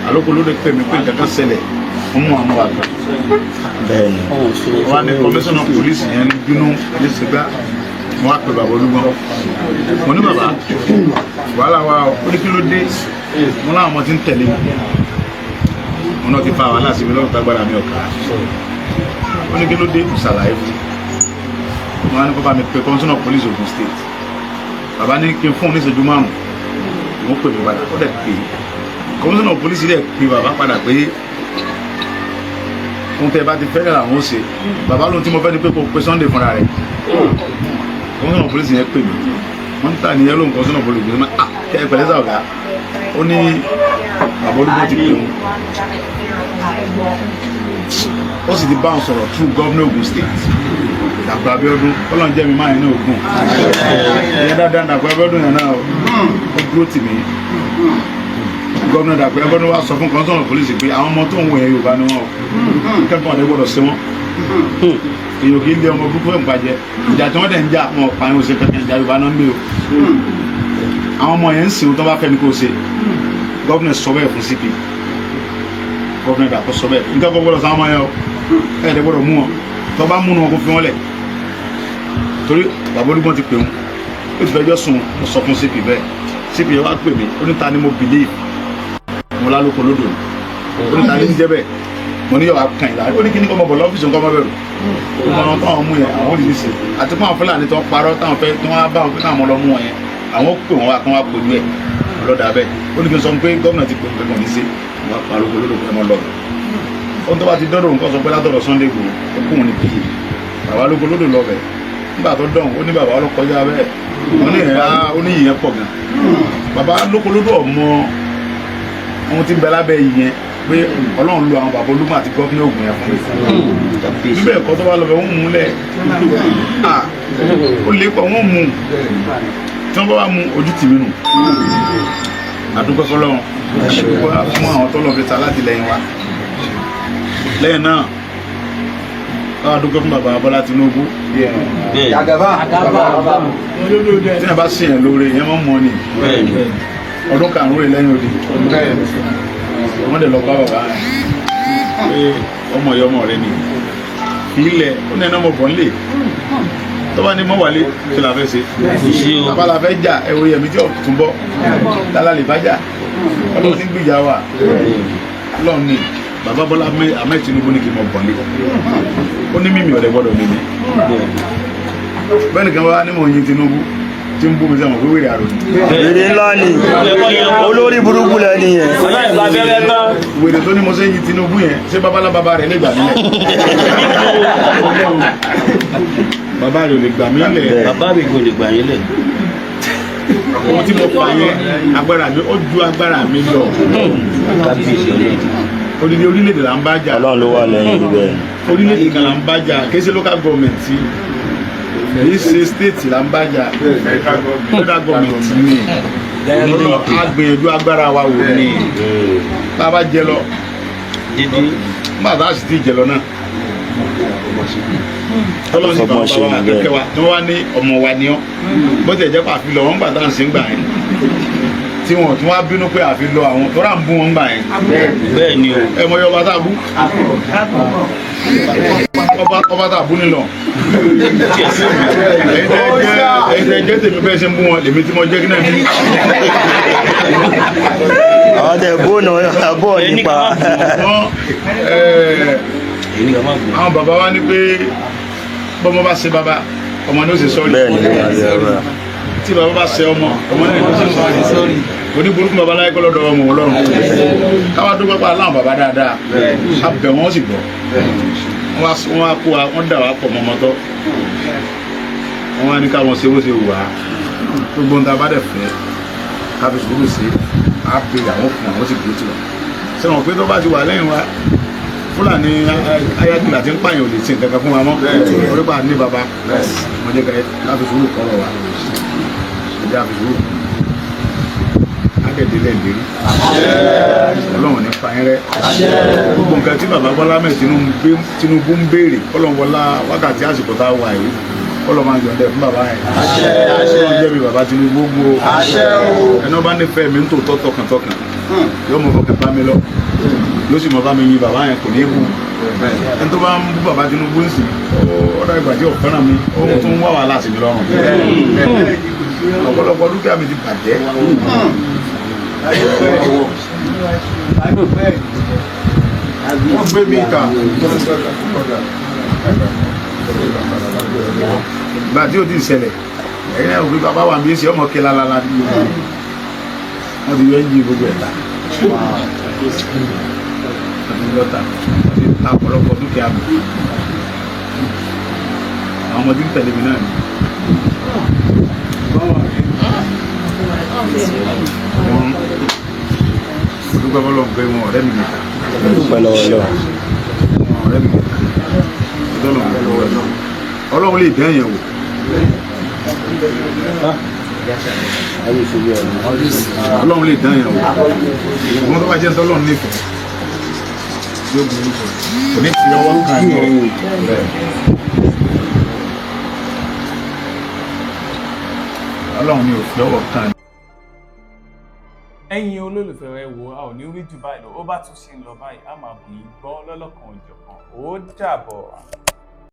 K: alóko ló lè pè mí pé nǹkan kan ṣẹlẹ̀, wọ́n mú àwọn àgbà.
I: Bẹ́ẹ̀ni.
K: Wọ́n á ní kọmíṣánná pólísì yẹn ní bínú ní sìgá. Wọ́n á pè bàbá Olúgbọ́n. Mo ní bàbá, wàhálà wa o. Ó ní kí ló dé? Mo láwọn ọmọ tí ń tẹ̀lé mi, mo náà ti fa wàhálà sí mi lọ́rùn tágbára mi ọ̀ka. Ó ní kí ló dé? Mo ṣàlàyé fún un. Mo wá ní kó bá mi pe kọmíṣánná pólísì Ògùn State. Bàbá ní kí n fún un ní ìṣẹ́jú 5, mo pè mí padà. Ó dẹ̀ pè é, kọmíṣánná pólísì dẹ̀ pè bàbá padà pé ohun tẹ́ bá ti fẹ́ làwọn ó ṣe. Bàbá lóhun tí mo fẹ́ ni pé kó pe Sunday fúnra rẹ̀. Kọmíṣánná pólísì yẹn pè mí, wọ́n ń tà níyẹn lóhun kọmíṣánná pólísì yẹn. Ah, kẹ́ ẹ pẹ̀lẹ́ sà ọ̀gá. Ó ní bàbá Olúgbọ́n ti pè òun. Ó sì ti bá òun sọ̀rọ̀ through Governor Ogun State, Dàpọ̀ Abíọ́dún. Ọlọ́run jẹ́ mi máa ń ní Ògùn ìyẹn dáadáa. Dàpọ̀ Abíọ́dún yẹn náà, ó dúró tì mí. Gómìnà Dàpọ̀ Abíọ́dún wá sọ fún commissioner police pé àwọn ọmọ tó ń wọ yẹn, Yorùbá ni wọn o, kẹ́kọ̀ọ́ ọ̀dẹ́ gbọ́dọ̀ sí wọn. Èyàn kì í lé ọmọ burúkú ẹ̀ ń bàjẹ́. Ìjà tí wọ́n dẹ̀ ń jà, wọn pa ẹ̀, ṣe kankan. Ìjà Yorùbá náà ń lé o. Àwọn ọmọ yẹn ń sìn tó bá fẹ́ ni kò ṣe. Gómìnà sọ bẹ́ẹ̀ fún CP. Gómìnà Dàpọ̀ sọ bẹ́ẹ̀, nǹkan kọ́ gbọ́dọ̀ sáwọn ọmọ yẹn o, ẹ̀ ẹ̀ gbọ́dọ̀ mú wọn. Tó bá múnu wọn, kó fi wọn lẹ̀, torí bàbá Olúgbọ́n ti pè wọn, ó ti fẹjọ́ sùn. Mo sọ fún CP bẹ́ẹ̀. CP yẹn wá pè mí, ó ní ta ni mo believe? Mo lálùkò lódò ni. Ó ní ta ni ń jẹ́ bẹ́ẹ̀? Mo ní yọ̀ wá kàn yín lára. Ó ní kí ní kọ́ mọ̀ bọ̀ lọ́fíìsì, nǹkan mọ́ bẹ̀rù ó mọ àwọn táwọn mú yẹn, àwọn olùdíje àti fún àwọn Fúlàní tó ń parọ́, táwọn fẹ́ tí wọ́n á bá wọn pé káwọn ọmọ lọ mú wọn yẹn, àwọn ó pè wọ́n wá kí wọ́n á kojú ẹ̀ ọlọ́dà bẹ́ẹ̀. Ó ní kí n sọ pé gómìnà ti pè mí pé kò ní sí wọ́n á parọ́ lódò pé wọ́n lọ. Ohun tó bá ti dọ́dọ̀ nǹkan sọ pé látọ̀dọ̀ Sunday Igboho, ó kóun ní píye bàbá lóko lódò lọ bẹ̀. Nígbà tó dọ̀hún, ó ní bàbá ọlọ́kọjá bẹ́ẹ̀. Ó ní ẹ̀ ó ní ìyẹn pọ̀ gan. Bàbá lóko lódò ọmọ ohun tí ń bẹ lábẹ́ ìyẹn pé Ọlọ́run lo àwọn bàbá Olúmọ àti gómìnà Ògùn yẹn fún mi. Bíbẹ̀ ẹ̀kọ́ tó bá lọ bẹ̀, wọ́n mú lẹ̀, ó lè pọ̀, wọ́n mú. Tí wọ́n bá wà mú ojú tì mí nù. Àdúgbò fọlọ́run, àdúgbò fún àwọn tó lọ fi ta láti lẹ́yìn wa. Lẹ́yìn náà, báwa dúpẹ́ fún bàbá Bọ́lá Tinubu. Tí wọ́n bá sìn yẹn lóore, yẹn mọ̀ mọ́ ni. Ọdún 5 rẹ̀ lẹ́yìn odi, wọ́n dẹ̀ lọ bá bàbá rẹ̀ pé ọmọ ìyá ọmọ rẹ̀ ni ilẹ̀. Ó ní ẹni ọmọ bọ̀ nílé tó bá ní mọ́ wálé, kí la fẹ́ ṣe? Bàbá la fẹ́ jà. Ẹ̀wọ̀ yẹ̀mí tí ò tún bọ́ lálá lè bá jà. Ọlọ́run ní gbìyà wa. Ọlọ́run ní bàbá Bọ́lá Ahmed Tinubu ní kí n mọ̀ bọ̀ nílé. Ó ní mímì ọ̀dẹ̀ gbọ́dọ̀ mímì bẹ́ẹ̀ nìkan wá ní mò ń yin Tinubu tí ń bú mi sẹ́wọ̀n pé wèrè àrò ni.
I: Wèrè ńlá ni, olórí burúkú lẹni yẹn.
K: Wèrè tó ní mo ṣe ń yin Tinubu yẹn, ṣé babalábaba rẹ̀ lè gbà mí lẹ̀? Bàbá rẹ̀ ò lè gbà mí lẹ̀.
L: Bàbá mi kò lè gbà yín lẹ̀.
K: Ohun tí mo fà yẹn, agbára mi ó ju agbára mi lọ. Odidi orílẹ̀-èdè là ń bá jà.
I: Ọlọ́run ló wà lẹ́yìn ibẹ̀.
K: Orílẹ̀-èdè kan là ń bá jà, kì í ṣe local government, kì í ṣe state là ń bá jà, federal government ni. A gbìyànjú agbára wa wò ní bá a bá jẹ lọ nígbà tá a sì ti jẹ lọ náà, tọ́lọ́sì bàbá wa akẹ́kẹ́ wa tí wọ́n wá ní ọmọ wa ní ọ́. Bó ti ẹ̀ jẹ́ pé àfi lọ wọ́n gbà tá à ń sìn gbà yẹn, tí wọ́n tún wá bínú pé àfi lọ àwọn tó rà ń bú wọn gbà yẹn.
L: Bẹ́ẹ̀ ni o.
K: Ẹ mọ iye ọba tá a bú, ọba tá a bú nílọ. Ẹ̀yin tẹ́ jẹ́ tèmi, bẹ́ẹ̀ ṣe ń bú wọn, lèmi tí mo jẹ́ kí náà bí.
I: Àwọn tẹ bóònù bọ́ọ̀ nípa.
K: Àwọn bàbá wa ní pé bọ́mọ bá ṣe bàbá, ọmọ ní ó ṣe sọ́ọ̀rì. Tí bàbá bá ṣe ọmọ, ọmọ náà ní ó ṣe sọ́ọ̀rì. Oníburúkú bàbá láyé kọ́lọ́dọ̀ ọmọ Ọlọ́run. Káwá dúpẹ́ pa aláwọn bàbá dáadáa, a bẹ̀ wọ́n sì gbọ́. Wọ́n wá kó wa, wọ́n dà wá pọ̀ mọ́mọ́tọ́. Wọ́n wá ní káwọn ṣe bó ṣe wù wá. Gbogbo nǹkan bá dẹ̀ fẹ́ ká fi sùúrù sí, á pè àwọn fún àwọn sì dúró tì wá. Sẹ́wọ̀n pé tó bá ti wà lẹ́yìn wa, Fúlàní ayákìlá tí ń pààyàn ò lè ṣe nǹkan kan fún wa mọ́. Orí pa ní baba mo jẹ́ ká fi sùúrù kọ́rọ̀ wa. Ẹ jẹ́ ká fi sùúrù akẹ́dẹ́lẹ̀ lérí. Ọlọ́run ní pa yín rẹ́. Gbogbo nǹkan tí baba Bọ́lá mẹ́ Tinubu ń béèrè, Ọlọ́run wọlá wákàtí àsìkò tá a wà yìí, Ọlọ́run máa yọ̀ǹda fún bàbá yẹn. Ọlọ́run jẹ́ mi bàbá Tinubu gbó. Ẹni wọ́n bá nífẹ̀ẹ́ mi ń tòótọ́ tọkàntọkàn, yóò mọ fọkàn bá mi lọ, yóò sì mọ bá mi yin bàbá yẹn, kò ní í bú. Ẹni tó bá ń bú bàbá Tinubu ń sìn, ọ̀dà ìgbà tí ò fẹ́ràn mi, ó tún wá wàhálà sí mi lọ́rùn. Ọ̀pọ̀lọpọ̀ dúkìá mi ti bàjẹ́.
D: Wọ́n gbé mi ta.
K: Ìgbà tí o ti ṣẹlẹ̀, ẹ̀yin náà òfin bàbá wa mi ṣe ọmọ kí lálálá, wọ́n ti yọ ẹ́ńjì gbogbo ẹ̀ ta, wọ́n ti yọ ta, wọ́n ti ta ọ̀pọ̀lọpọ̀ dúkìá mi. Àwọn ọmọdé ń tẹ̀lé mi náà ni. Wọ́n dúpẹ́ bọ́lọ̀ pé wọn ọ̀rẹ́ mi nìta.
I: Dúpẹ́ lọ́wọ́ Ọlọ́run.
K: Ọ̀rẹ́ mi, ọlọ́run bẹ lọ́wọ́ ẹ̀. Ọlọ́run lè dán yẹn wò. Ọlọ́run lè dán yẹn wò. Ìwọ́n tó bá jẹ́ tọ́lọ́run nífẹ̀ẹ́ yóò burú kò ní fi ọwọ́ kan ní rẹ̀. Ọlọ́run ni ò fi ọwọ́ kan.
A: Ẹ̀yin olólùfẹ́, ẹ wò, a ò ní rí jù báyìí lọ. Ó bá tún ṣe ń lọ báyìí, a máa bù yín gbọ́ lọ́lọ́kan òjọ̀kan. Ó dàbọ̀.